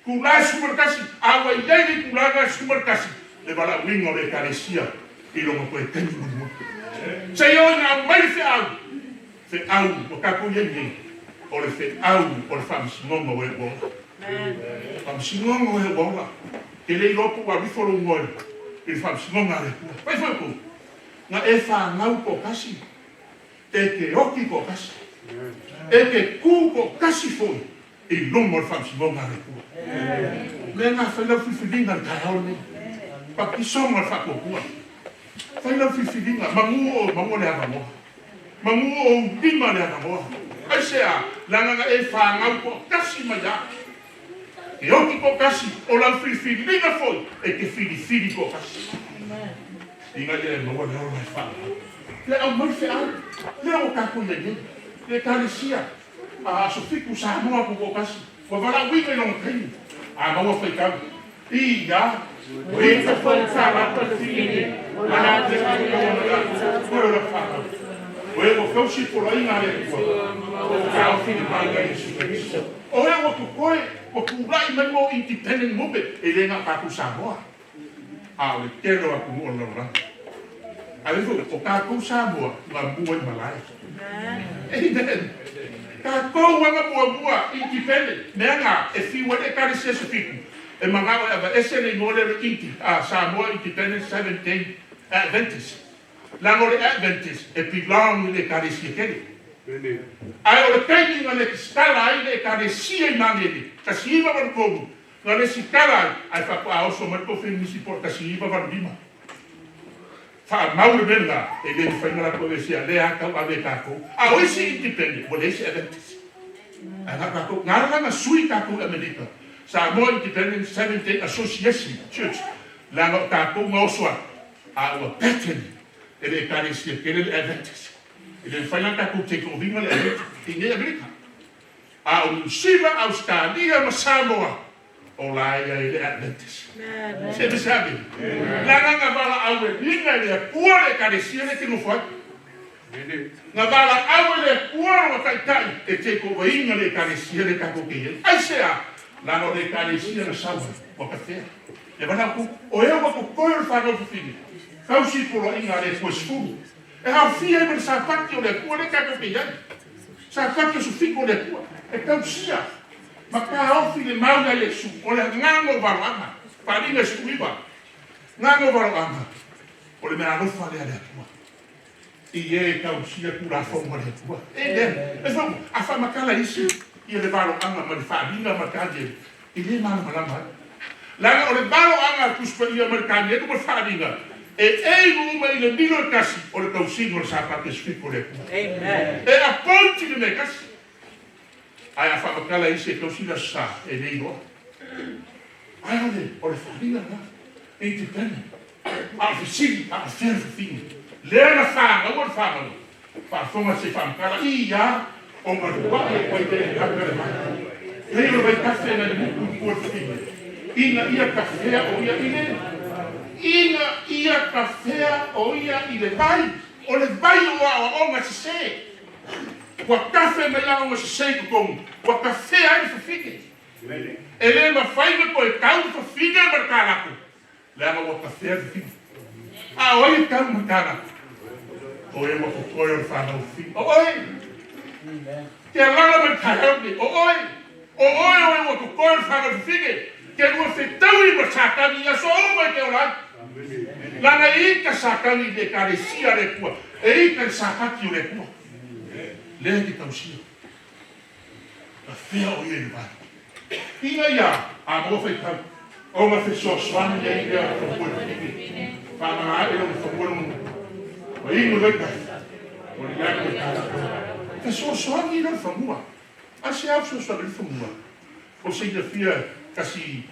Itulā e 11, a ua i ai le itulā lena e 11, le valaauina o le Ekalesia i lona toe taimi mulimuli. Seia oo ina aumai le feau, feau ua tatou i ai nei, o le feau o le faamasinoga o e ua ola. Faamasinoga o e ua ola. E te le iloa po ua alu ifo lou igoa i le faamasinoga a le Atua. Fai foi outou, na e fanau toatasi, e te oti toatasi, e te tu toatasi foi i luma o le faamasinoga a le Atua. O le mea lena, fai lau filifiliga i le taeao lenei. Baptisoga o le faatuatua. Fai lau filifiliga, manu o maua le avanoa. Manu o ou lima le avanoa. Aisea? Leaga na e fanau toatasi mai lava. E oti toatasi, o lau filifiliga foi e te filifili toatasi. Ina ia e maua le ola e faaauau. Le aumai le feau, lea ua tatou i ai nei. Le Ekalesia a Aso Fitu Samoa Tutoatasi, ua valaauina i lona taimi, a maua faitau i ia Ua O e ua tausi poloaiga a le Atua, ua taofi le mai ia Iesu Keriso. O e ua totoe, ua tulai mai mo independent movement, e le na o tatou Samoa, a o le tele o atunuu o le lalolagi. Ae foi, o tatou Samoa na mua i malae. Amen. Tatou aga muamua independent, mea na e fiu ai le Ekalesia Aso Fitu e manao e aveese le igoa lea o le Indi, Samoa Independent Seventh Day Adventist. Leaga o le Adventist e belong i le Ekalesia tele. Ae o le taimi na lesitala ai le Ekalesia i Magele, 1983, na lesitala ai, ae faatoa oso mai le tofi po o le 1985. Faamau le mea lena, e le mafai ona latou aveesea, lea lava tau ave e tatou. A o isi independent, ua leai se Adventist. Ae na o tatou, na ala la ona sui tatou i Amerika, Samoa Independent Seventh Day Association Church, leaga o tatou na oso atu, a ua pattern e le Ekalesia tele le Adventist. E le mafai la ona tatou take over ina le Adventist i inei i Amerika. A o Niu Sila, Ausetalia ma Samoa, o la e i ai le Adventist. Se me sabe. Leaga na valaauina e le Atua le Ekalesia lea e te nofo ai. Na valaau e le Atua lona taitai e take over ina le Ekalesia lea tatou te i ai. Aisea? Leaga o le Ekalesia na sau ai, ua tafea. E valaau atu, o e ua totoe o le fanau fafine, tausi poloaiga a le Atua e 10. E aofia ai ma le Sapati o le Atua lea tatou te i ai. Sapati Aso Fitu o le Atua, e tausia ma taofi le mau ia Iesu, o le agaga o valoaga, Paaliga e 19, agaga o valoaga, o le meaalofa lea a le Atua. I e tausia Tulafono a le Atua. Amen. E fai, a faamatala isi ia le valoaga ma le faaliga ma le Tanielu, e le malamalama ai. Leaga o le valoaga a le Tusi Paia ma le Tanielu ma le faaliga, e aim uma i le milo e tasi o le tausiga o le Sapati Aso Fitu o le Atua. E appoint i le mea e tasi. Ae a faamatala isi e tausi le Aso Sa, e le iloa. Ae o le, o le faaliga lena. Independent. A o le fesili, a o fea le fafine? Lea na fanau le fanau. Faafofoga se i faamatala i ia o maluae e koe le aka le mai. Pei o le vaitafe nai mutu i tua le fafine. Ina ia tafea o ia i le Ina ia tafea o ia i le vai. O le vai o aoaoga sese. Ua tafe mai aoga sese i totonu, ua tafea ai le fafine. E le mafai ona toe tau le fafine ma le talako, leaga ua tafea le fafine. A o ai e tau ma le talako? O e ua totoe o le fanau fafine. O oe! Te alala mai le taeao lenei, o oe! O oe o e ua totoe o le fanau fafine, te lua fetaui ma Satani i aso uma e te ola ai. Leaga e ita Satani i le Ekalesia a le Atua, e ita i le Sapati o le Atua. Lea e te tausia. Afea o ia i le vai. Ina ia a maua faitau, ona fesoasoani ai lea o le fanua i le fafine. Faamala ae lona fanua lona ua inu le vaitafe, ua lili atu e tala. Fesoasoani lea o le fanua. Aisea fesoasoani ai le fanua? O se ilafia 1538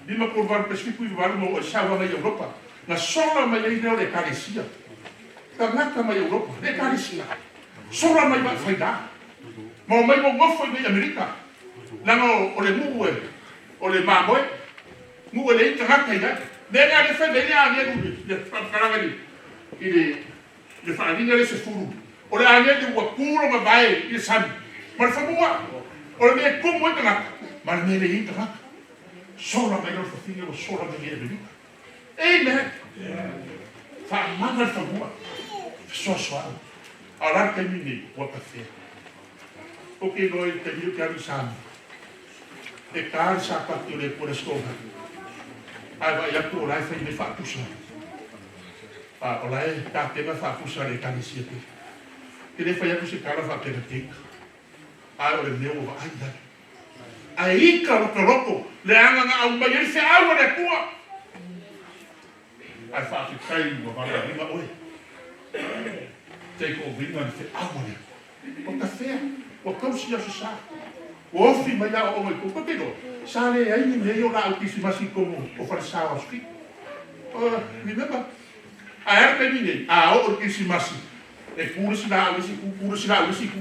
178 ma oo ai sauaga i Europa, na sola mai ai lea o le Ekalesia. Tagata mai Europa, le Ekalesia. Sola mai vaafaigā. Ma omai gogofo i nei Amerika. Leaga o le nuu e o le mamoe. Nuu e leai tagata i ai. Mea lea lea fai mai ai le agelu i le faamatalaga i le faaaliga lea 10. O le agelu ua tu lona vae i le sami ma le fanua. O le mea e tumu ai tagata ma le mea e leai ai tagata. Sola mai lona fafine ua sola mai nei Amerika. Amen. Faamama le fanua. Fesoasoani. A o le a le taimi lenei? Ua tafea. Ou te iloa i le taimi ou te alu i Samoa, e ta le Sapati o le Atua i le Aso Toonai, ae vaai atu o la e fai mai faatusa, a o la e tapena faatusa a le Ekalesia tele. Ou te le fai atu se tala faapea na teina, ae o le mea ua vaai i ai. Ae ita lotoloto leaga na aumai ai le feau a le Atua. Ae faafetai ua valaauina oe. Take over le feau a le Atua. Ua tafea, ua tausi aso sa. Ua ofi mai aoaoga i tou. Tou te iloa, sa leai ni mea ia o laau kerisimasi i totonu o falesa o aso Fiti. Remember? Ae a le taimi nei? A oo i le kerisimasi, e tu le isi laau i le isi itu, tu le isi laau i le isi itu.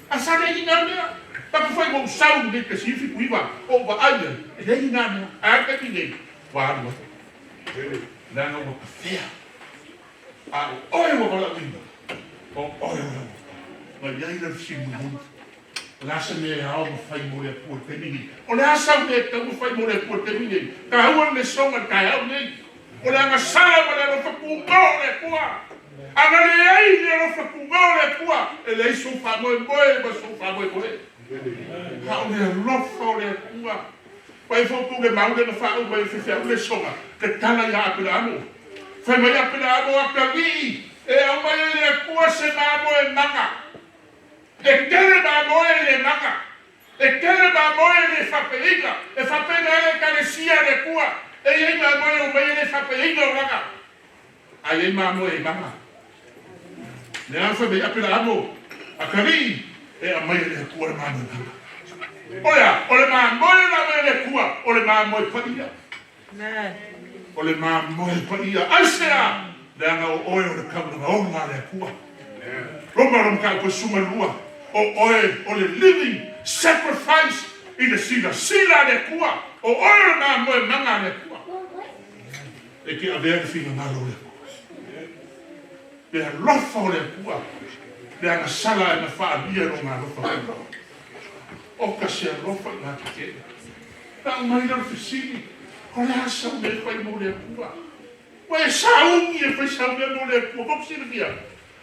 Ae sa leai ni na mea. Taku fai ua ou sau i le 1979, ou vaai ai, e leai ni na mea. Ae a le taimi nei? Ua alu ai. Leaga ua tafea. A o oe ua valaauina, o oe o le alofa. Na i ai lau fesili mulimuli, O le a se mea e ao ma fai mo le Atua i le taimi nei? O le a sau mea e tatau ma fai mo le Atua i le taimi nei? Taua le lesoga i le taeao lenei. O le agasala ma le alofa tumau o le Atua. A na leai le alofa tumau o le Atua, e leai sou faamoemoe ma sou faamoemoe. A o le alofa o le Atua. Vaai foi outou le mau lea na faauu mai e le faifeau le lesoga, le tala ia Aperaamo. Fai mai Aperaamo, Atalii, e aumai e le Atua se mamoe maga. E tele mamoe e le maga. E tele mamoe e le faapeina. E faapeina ai le Ekalesia a le Atua. E i ai mamoe e omai e le faapeina o laga. Ae i ai mamoe e maga. Lea fai mai Aperaamo, Atalii, e aumai e le Atua le mamoe maga. O le a? O le mamoe na aumai e le Atua, o le mamoe paia. O le mamoe paia. Aisea? Leaga o oe o le taulaga ola a le Atua. Roma Roma mataupu e 12, o oe o le living sacrifice i le silasila a le Atua. O oe o le mamoe maga a le Atua. E te avea le finagalo o le Atua. Le alofa o le Atua, le agasala e na faaalia i lona alofa tumau. Oka se alofa i ngā tetele. Na aumai lea o le fesili, O le a sau mea e fai mo le Atua? Ua e sauni e fai sau mea mo le Atua. Tou te silafia,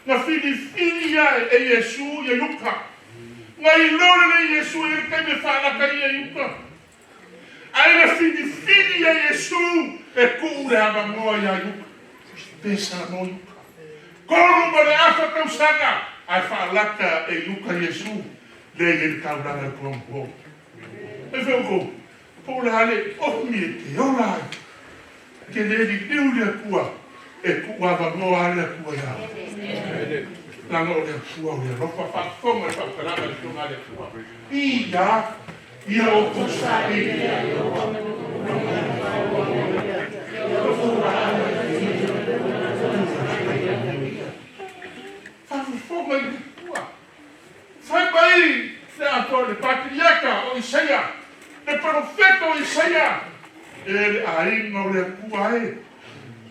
na filifili ae e Iesu ia Iuta. Na iloa lelei e Iesu e i ai le taimi e faalata ai ia Iuta. Ae na filifili ia Iesu e tuu le avanoa iā Iuta. Pesa mo Iuta. 3.5 tausaga ae faalata e Iuta Iesu lea e i ai le taulaga i le Tulafono. E fai outou, po o le a le omi e te ola ai, e te le liliu i le Atua, e tuuavanoa lava le Atua ia oe. Leaga o le Atua o le alofa, faafofoga i le faamatalaga a le Afioga a le Atua. Ia, ia outou saili. Faafofoga i le Atua. Fai mai le Atua, le Patriaka o Isaia, le Perofeta o Isaia, E le aiga o le Atua e,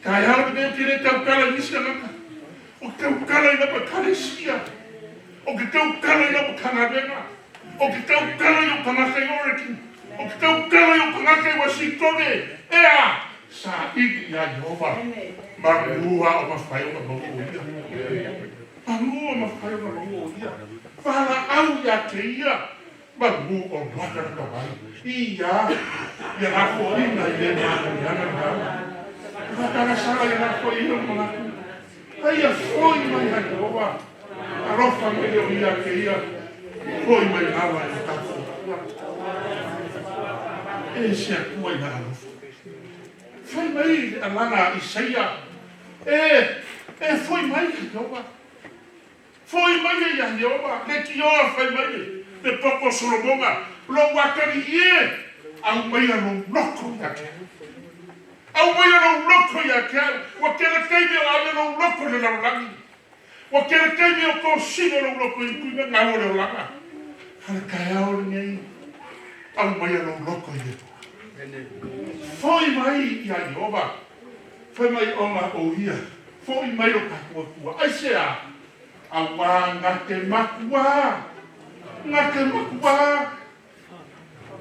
taeao lenei ou te le tautala i nisi tagata, ou te tautala i lau Ekalesia, ou te tautala i lau Matagaluega, ou te tautala i ou tagata i Oregon, ou te tautala i ou tagata i Uasitone, e a? Saili iā Ieova, manu a o mafai ona maua o ia. Manu o mafai ona maua o ia. Valaau ia te ia, manu o latalata mai. Ia, ia lafoina i le manuiaga lena. Whakatasala ia lafoina o manatu. Aia foi mai ia Ieova. Alofa mai le o ia te ia. Foi mai lava i le tatou Atua. E se Atua i na alofa. Fai mai le alaga a Isaia, E, e foi mai ia Ieova. Foi mai ia Ieova, leitioa fai mai le, le poto o Solomona, lou atalii e, aumaia lou loto ia te au. Aumaia lou loto ia te au, ua tele taimi o ave lou loto i le lalolagi. Ua kele taimi o tosina lou loto i tuiga gau o le olaga. A o le taeao lenei, aumaia lou loto i le Atua. Fo'i mai ia Ieova, fai mai ona o Ia, fo'i mai lo tatou Atua. Aisea? Auā na te matuā, na te matuā,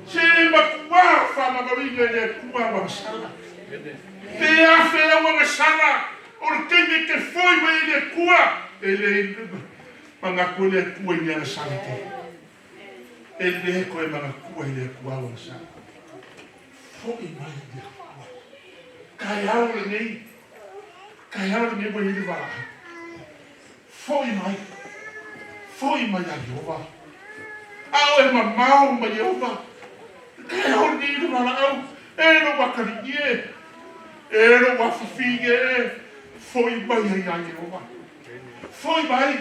se matuā faamagaloina e le Atua au agasala. Pe afe au agasala, o le taimi e te foi mai ai i le Atua, e le manatu ai le Atua i ni agasala e tele. E le toe manatua i le Atua au agasala. Fo'i mai i le Atua. Taeao lenei, taeao lenei ua i ai le valaau. Fo'i mai, fo'i mai ia Ieova. A o e mamao ma Ieova, taeao lenei i le valaau, e lou atalii e, e lou afafine e, fo'i mai ai ia Ieova. Fo'i mai.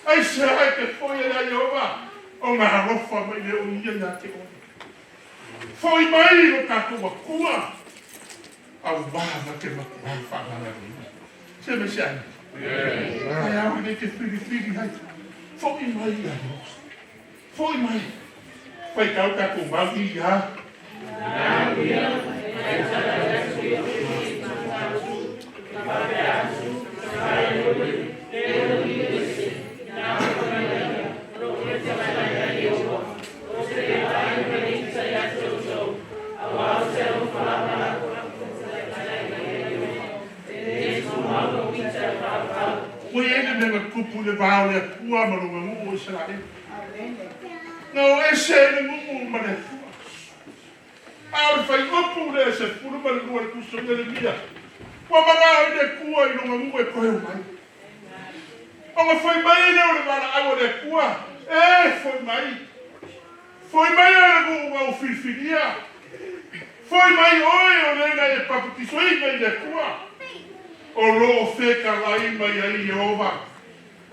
Aisea e te fo'i ai ia Ieova, ona alofa mai lea o Ia ia te oe. Fo'i mai lo tatou Atua, auā ma te matuā faamagaloina. Se me se ai. Ae ao lenei te filifili ai. Fo'i mai ia Ieova. Fo'i mai. Faitau tatou mau i ia. Ua i ai le mea na tupu i le va o le Atua ma lona nuu o Isaraelu. Na o ese ai le nuu ma le Atua. A o le fuaiupu lea e 12 i le tusi o Ieremia, ua manao ai le Atua i lona nuu e toe omai. Ona foi mai lea o le valaau a le Atua, E foi mai, foi mai oe le nuu na ou filifilia, foi mai oe o le na e papatisoina i le Atua, o lo o fetalai mai ai Ieova.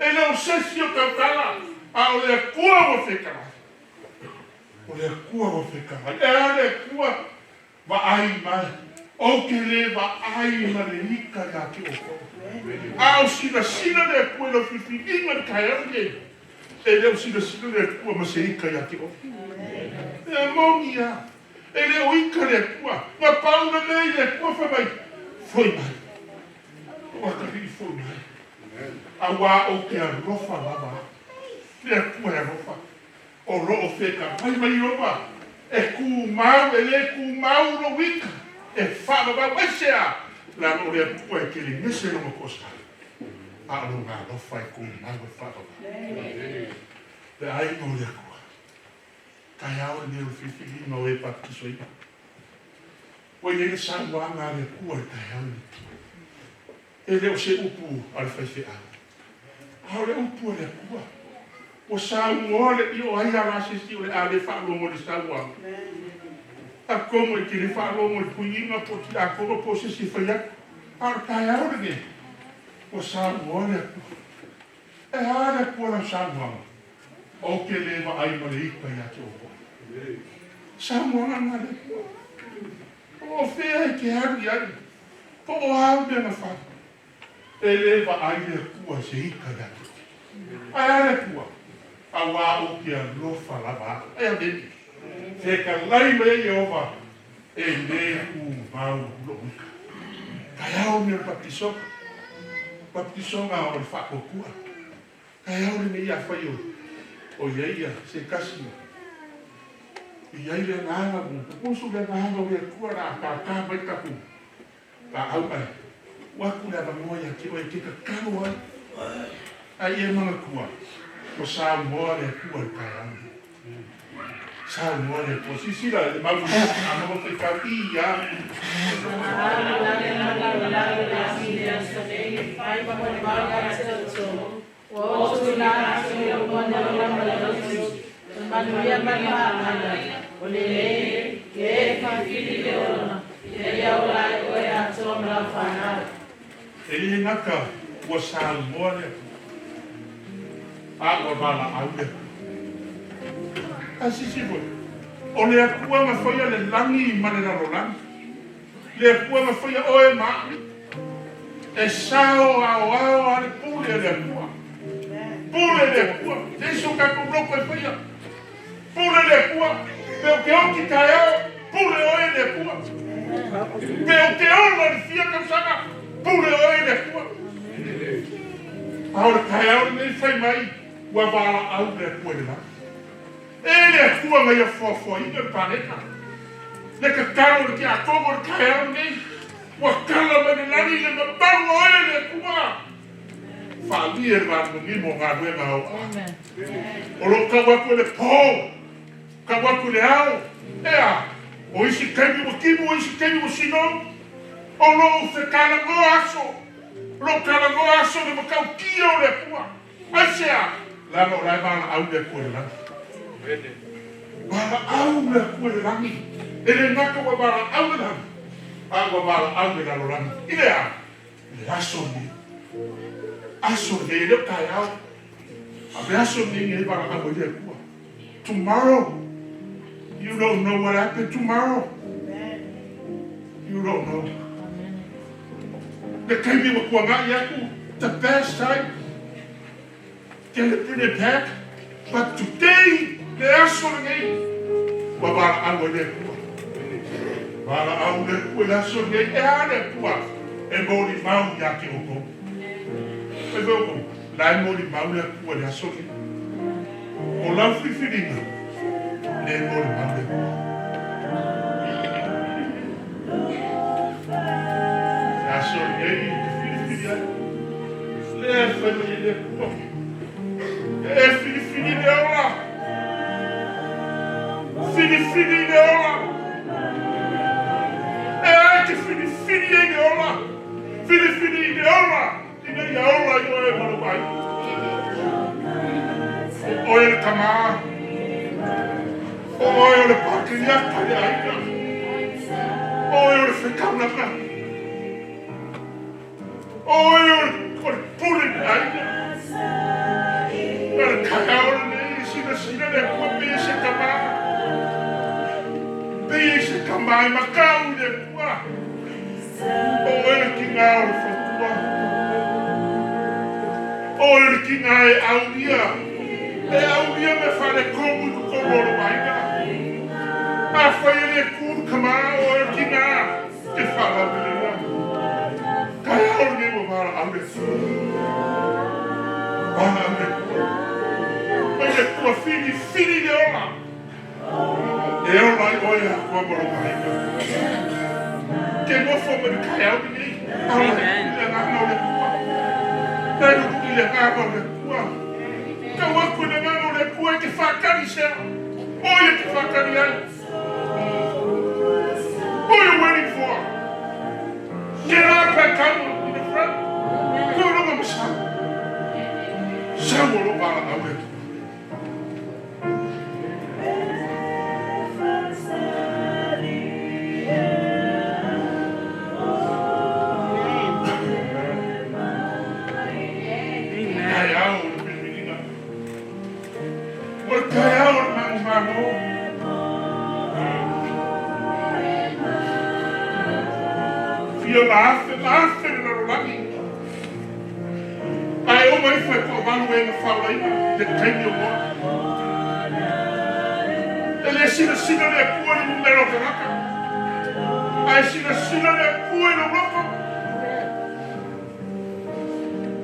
E le o se isi o tautala, a o le Atua ua fetalai. O le Atua ua fetalai. E a le Atua? Vaai mai, ou te le vaai ma le ika ia te outou. A o silasila le Atua i lau filifiliga i le taeao lenei, e le o silasila le Atua ma se ika ia te oe. E moni lava, e le o ika le Atua. Na pau le mea i le Atua fai mai, Foi mai, o atalii foi mai, auā ou te alofa lava au. Le Atua e alofa. O lo o fetalai mai Ieova, e tumau, e lē tumau lou ika, e faavavau. Aisea? Leaga o le Atua e telegese lona toasala, a o lona alofa e tumau e faavavau. Le aiga o le Atua, taeao lenei o le filifiliga o e papatisoina. Ua i ai le saunoaga a le Atua i le taeao lenei. E le o se upu a le faifeau, a o le upu a le Atua. Ua saunoa le io ai a la se isi o le a le faalogo i le saunoaga. Atonu e te le faalogo i le tuiina po o tiakono po o se isi e fai atu. A o le taeao lenei, ua saunoa le Atua. E a le Atua lau saunoaga? Ou te le vaai ma le ita ia te outou. Saunoaga lena a le Atua. Po o fea e te alu i ai, po o a mea na fai, e le vaai le Atua i se ika ia te oe. Ae a le Atua? Auā ou te alofa lava au. Ae amene. Fetalai mai ai Ieova, e lē tumau lou ika. Taeao lenei o le baptisoga, baptisoga o le faatuatua. Taeao lenei afai o i ai ia se tasi e i ai le agaga ua pupusu le agaga o le Atua la tātā mai tatou laau ae tuu atu le avanoa ia te oe e te tatalo ai ae ia manatua ua saunoa le Atua i le taeao lenei. Saunoa le Atua. Silasila i le mau a maua faitau i ia. E le gata ua saunoa le Atua, a ua valaau le Atua. Ae silasila foi, o le Atua na faia le lagi ma le lalolagi, le Atua na faia oe ma au. E sao ao ao a le pule le Atua. Pule le Atua. Te so ka ku loko e whaia. Pule le Atua. Pe o ke oki taeao, pule oe le Atua. Pe o te ola le fia kausaga, pule oe le Atua. A o le taeao lenei fai mai, ua valaau le Atua i le lagi. E le Atua na ia foafoaina le paneta. Le tatalo le tiakono le taeao lenei, ua tala mai le lagi le mamalu o oe le Atua. Faalia le vagimagimu o galuega a ou aa. O loo tau atu e le po, tau atu i le ao, ea, o isi taimi ua timu, o isi taimi ua sinou, o loo fetalanoa aso, o loo talanoa aso le matautia o le Atua. Aisea? Leaga o la e valaau le Atua i le lagi. Valaau le Atua i le lagi. E le gata ua valaau le lagi, a ua valaau le lalolagi. I le a? I le aso lenei. Aso lenei, e le o taeao. A o le aso lenei nei valaau ai le Atua. Tomorrow, you don't know what happened tomorrow. You don't know. Le taimi ua tuanai atu, the best time. Get it, bring it back. But today, le aso lenei, ua valaau ai le Atua. Valaau le Atua i le aso lenei, e a le Atua, e molimau ia te outou. Fai foi outou, la e molimau le Atua i le aso lenei. O lau filifiliga, le molimau le Atua. Le aso lenei, te filifili ai. Le fai mai e le Atua. E filifili le ola. Filifili le ola. E ai te filifili ai le ola. Filifili le ola. Ina ia ola i oe ma lou aiga. O oe le tamā. O oe o le pakeriaka i le aiga. O oe o le fetaulaga. O oe o le pule i le aiga. A le taeao lenei, silasila le Atua pe i se tamā. Pe i se tamā e matau i le Atua. O oe le tiga o le fautua. O oe le tiga e aulia. E aulia me faaletonu i totonu o lou aiga. Afai e le tu le tamā, o oe le tiga te faalauleleia. Taeao lenei ua valaau le Atua. Valaau le Atua. Mai le Atua filifili le ola. E ola ai oe Atua ma lou aiga. Ke nofo mai le taeao lenei. Ala i le agaga o le Atua. Lai lului le agaga o le Atua. Tau atu i le agaga o le Atua e te whakari sea. O ia te whakari ai. What are you waiting for? Get up and come in the front. Ko ronga ma sau. Sau o lo valaau le Atua. Taeao o le filifiliga. O le taeao o le manumalo. Fia ma afe ma afe le lalolagi. Ae uma ifo e toavalu e na faolaina le taimi o moa. E le silasila le Atua i le numera o tagata. Ae silasila le Atua i lou loto.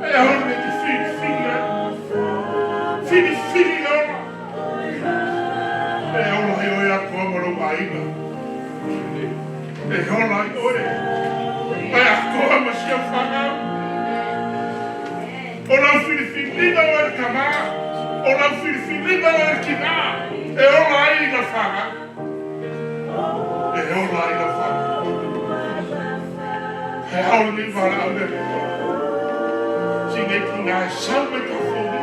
Ae aole nei te filifili ai. Filifili le ola. E ola ai oe Atua ma lou aiga. E ola ai oe. Ae atoa ma si au fanau. O lau filifiliga oe le tamā. O lau filifiliga oe le tinā. E ola ai lau fanau. E ola ai lau fanau. He ao lenei valaau le Atua. Si nei tinā e sau mai tafouni.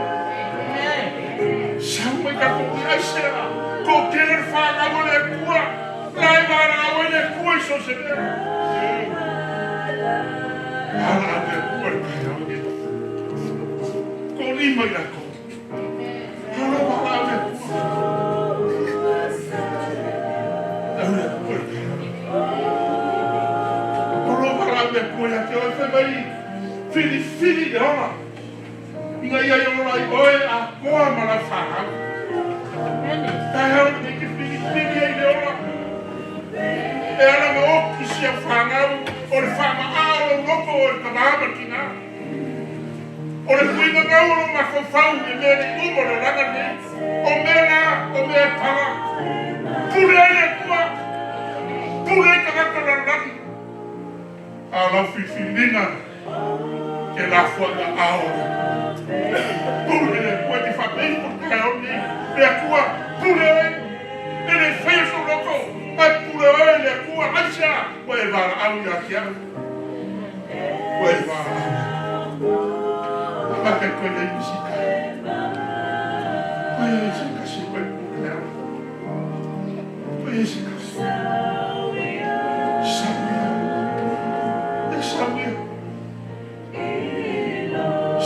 Sau mai tafouni aisea. Ko tele le fanau o le Atua. La e valaau ai le Atua i so o se mea. Valaau le Atua le taeao lenei. Ko lima i latou. Alo valaau le Atua. Au le Atua le taeao lenei. O lo valaau le Atua ia te oe fai mai. Filifili le ola. Ina ia i ola i oe a koa ma lau fanau. Taeao lenei ke filifili ai le ola. E ala ma oki si au fanau o le faamaā o lou loto o le tamā ma le tinā. O le puiga gau o lou mafaufau i mea nei uma o le olaga lenei. O mea na, o mea e pala. Pule ai le Atua. Pule ai tagata o le lalolagi. A o lau filifiliga ke lafoai aao o le Atua. Pule le Atua e te faapea ifo i le taeao lenei. Le Atua, pule oe. E le faia sou loto, ae pule oe le Atua. Aisea? Ua e valaau ia te au. Ua e valaau ia te au. Amata i koe nei isi taeao. Ai ai se kasi koe i taeao. Koe ai se kasi. Sau ia. E sau ia.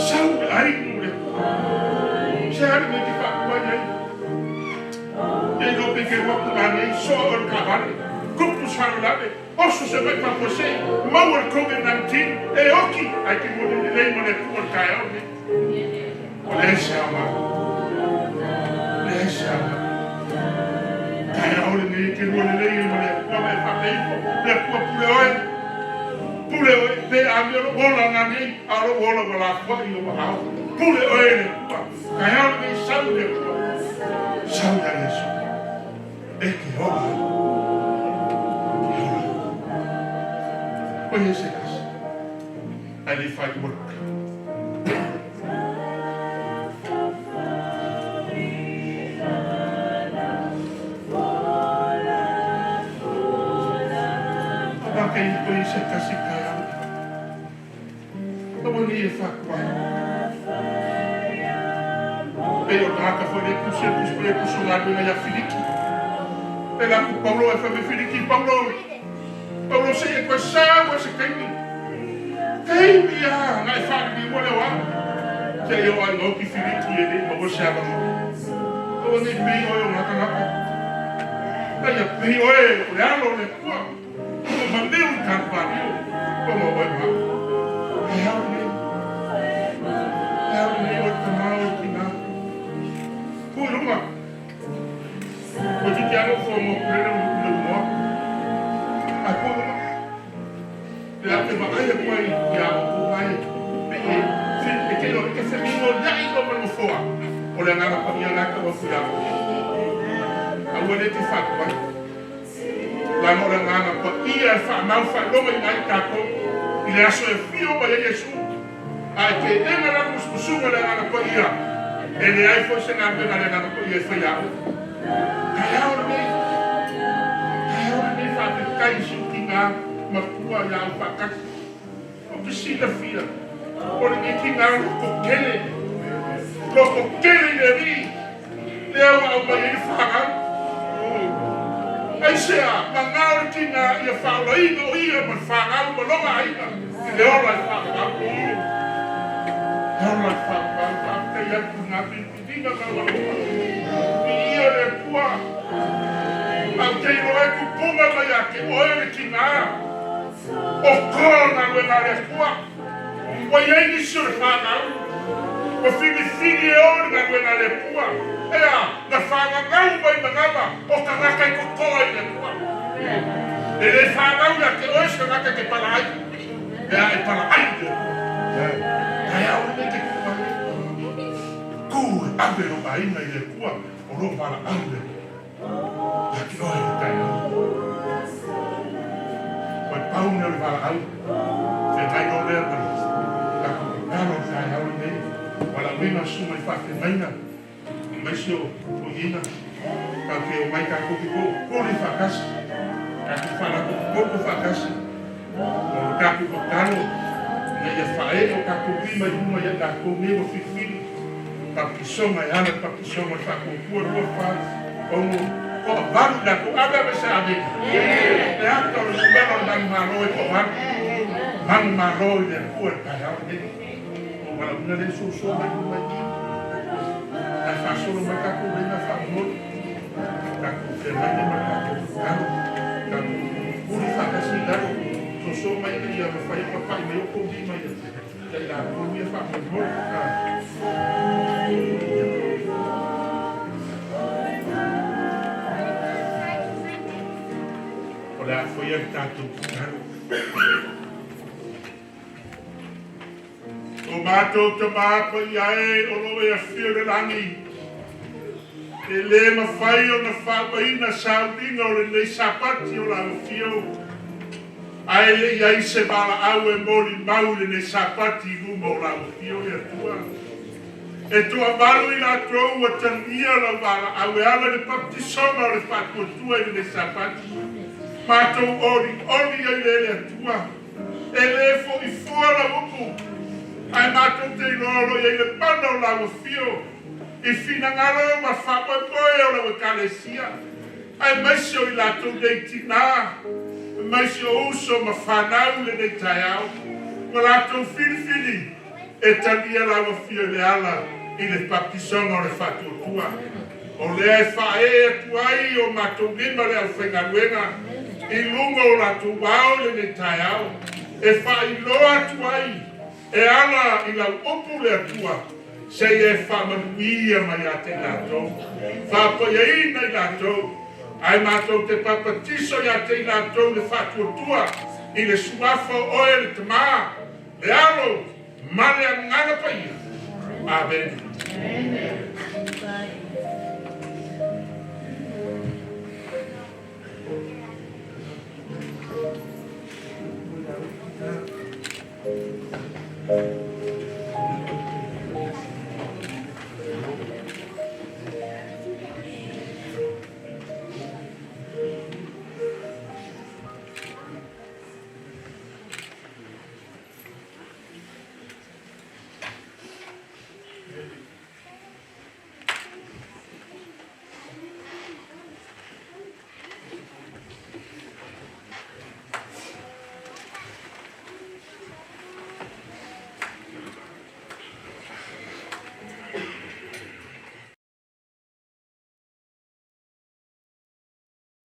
Sau le ainu le Atua. Se ali me te faakuai ai. E lo pe ke waku nei soa o le taavale. Kupu salolave. Oso se mai faafuasei. Maua le COVID-19. E oki. Ae te mo le lelei ma le Atua le taeao nei. O le se aoga. Le se aoga. Taeao lenei te lua lelei ai ma le Atua ma e faapea ifo. Le Atua pule oe. Pule oe. Pe a mea lou ola nanei. A o lou ola ua lafoai i lou aao. Pule oe le Atua. Taeao lenei sau le Atua. Sau ia Iesu. E te ola. Te ola. O ia se kasi. Ae le i faaiua le tatalo. Avaka i koe i se tasi taeao. Aua nei e faakuai. Pei o le tagata foi le tusi e tusi mai e tusi o galuega ia Filiki. E alu atu Paulo ae fai mai Filiki, Paulo, Paulo se i e toe sau ai se taimi. Taimi lava na e faaliliua lea o au. Seia oo ai oti Filiki e le i maua se avanoa. Aua nei pei oe o na tagata. Aia pei oe o le alo o le Atua. Ua maliu i Kalvalio ona o oe ma au. Taeao lenei. Taeao lenei oe tamā oe tinā. Tu i luga. Toeitiiti lava lou fono atu lele i lou moa. Ae tu i luga. Le au te vaai atu ai iā outou ae pei e e te e te femigoliaʻi loa ma le nofoa o le Agaga Paia la e tau atu iā outou. Aua le te faatuai. Leaga o le Agaga Paia e faamau faailoga i ai tatou i le aso e afio mai ai Iesu. A e teena lana musumusuga i le Agaga Paia, e leai foi se galuega a le Agaga Paia e fai ia oe. Taeao lenei, taeao lenei faafetai i si ou tinā matua ia au faatasi. Ou te silafia, o lenei tinā loto tele, loto tele i le Alii, lea ua aumai ai le fanau. Aisea, gagao le tinā ia faaolaina o ia ma le fanau ma lona aiga i le ola e faavavau. Le ola e faavavau, faafetai atu i ngā filifiliga maualuga. Viia le Atua. Ae ou te iloa e tupuga mai ia te oe le tinā. O toa o galuega a le Atua. Ua i ai nisi o le fanau ua filifili e o i le galuega a le Atua, ea, na fagagau mai manava o tagata i totoa i le Atua. E le fanau ia te oe se tagata e te pala ai, pe a e pala ai i le Atua. Taeao lenei te tu ai, tu e ave lou aiga i le Atua, o lo o valaau le Atua. Ia te oe le taeao. Ua pau mea o le valaau, feagai loa lea ma le tatou tatalo i le taeao lenei, valaauina susuga i faafeagaiga aemaise o toeaiina, tatou te omai tatou te tootole faatasi, tatou faalapotopoto faatasi, o le tatou tatalo ina ia faaee o tatou lima i luga ia i latou nei ua filifili Papisoga e ala i le papisoga o le faatuatua 2, 4, 6, toavalu i latou. Ave ave se ave. Le ata o le numera o le manumalo e toavalu. Manumalo i le Atua i le taeao lenei. Ua valaauina lea e soso mai luma i i. Ae faasolo mai tatou leiga faamomoli. Tatou feagai ma le tatou tatalo. Tatou puli faatasi i lalo. Soso mai ina ia mafai ona pai mai o tou lima i le Taʻi latou ia faamoemoe. O le a faia le tatou tatalo. O matou Tamā Paia e o loo e afio i le lagi, e lē mafai ona faaumaina sauliga o lenei Sapati o lau afio, ae le i ai se valaau e molimau i lenei Sapati i luma o lau afio le Atua. E toavalu i latou ua talia lau valaau e ala i le papatisoga o le faatuatua i lenei Sapati. Matou olioli ai le le Atua, e lē foʻi fua lau upu, ae matou te iloa o lo i ai le mana o lau afio i finagalo ma faamoemoe o lau Ekalesia, aemaise o i latou nei tinā, aemaise o uso ma fanau lenei taeao, ua latou filifili e talia lau afio i le ala i le baptisoga o le faatuatua. O lea e faaee atu ai o matou lima le aufaigaluega i luga o latou ao i lenei taeao, e faailoa atu ai e ala i lau upu le Atua, seia e faamanuia mai ia te i latou, faapaiaina i latou, ae matou te papatiso ia te i latou le faatuatua i le suafa o oe le Tamā, le Alo ma le Agaga Paia. Amene.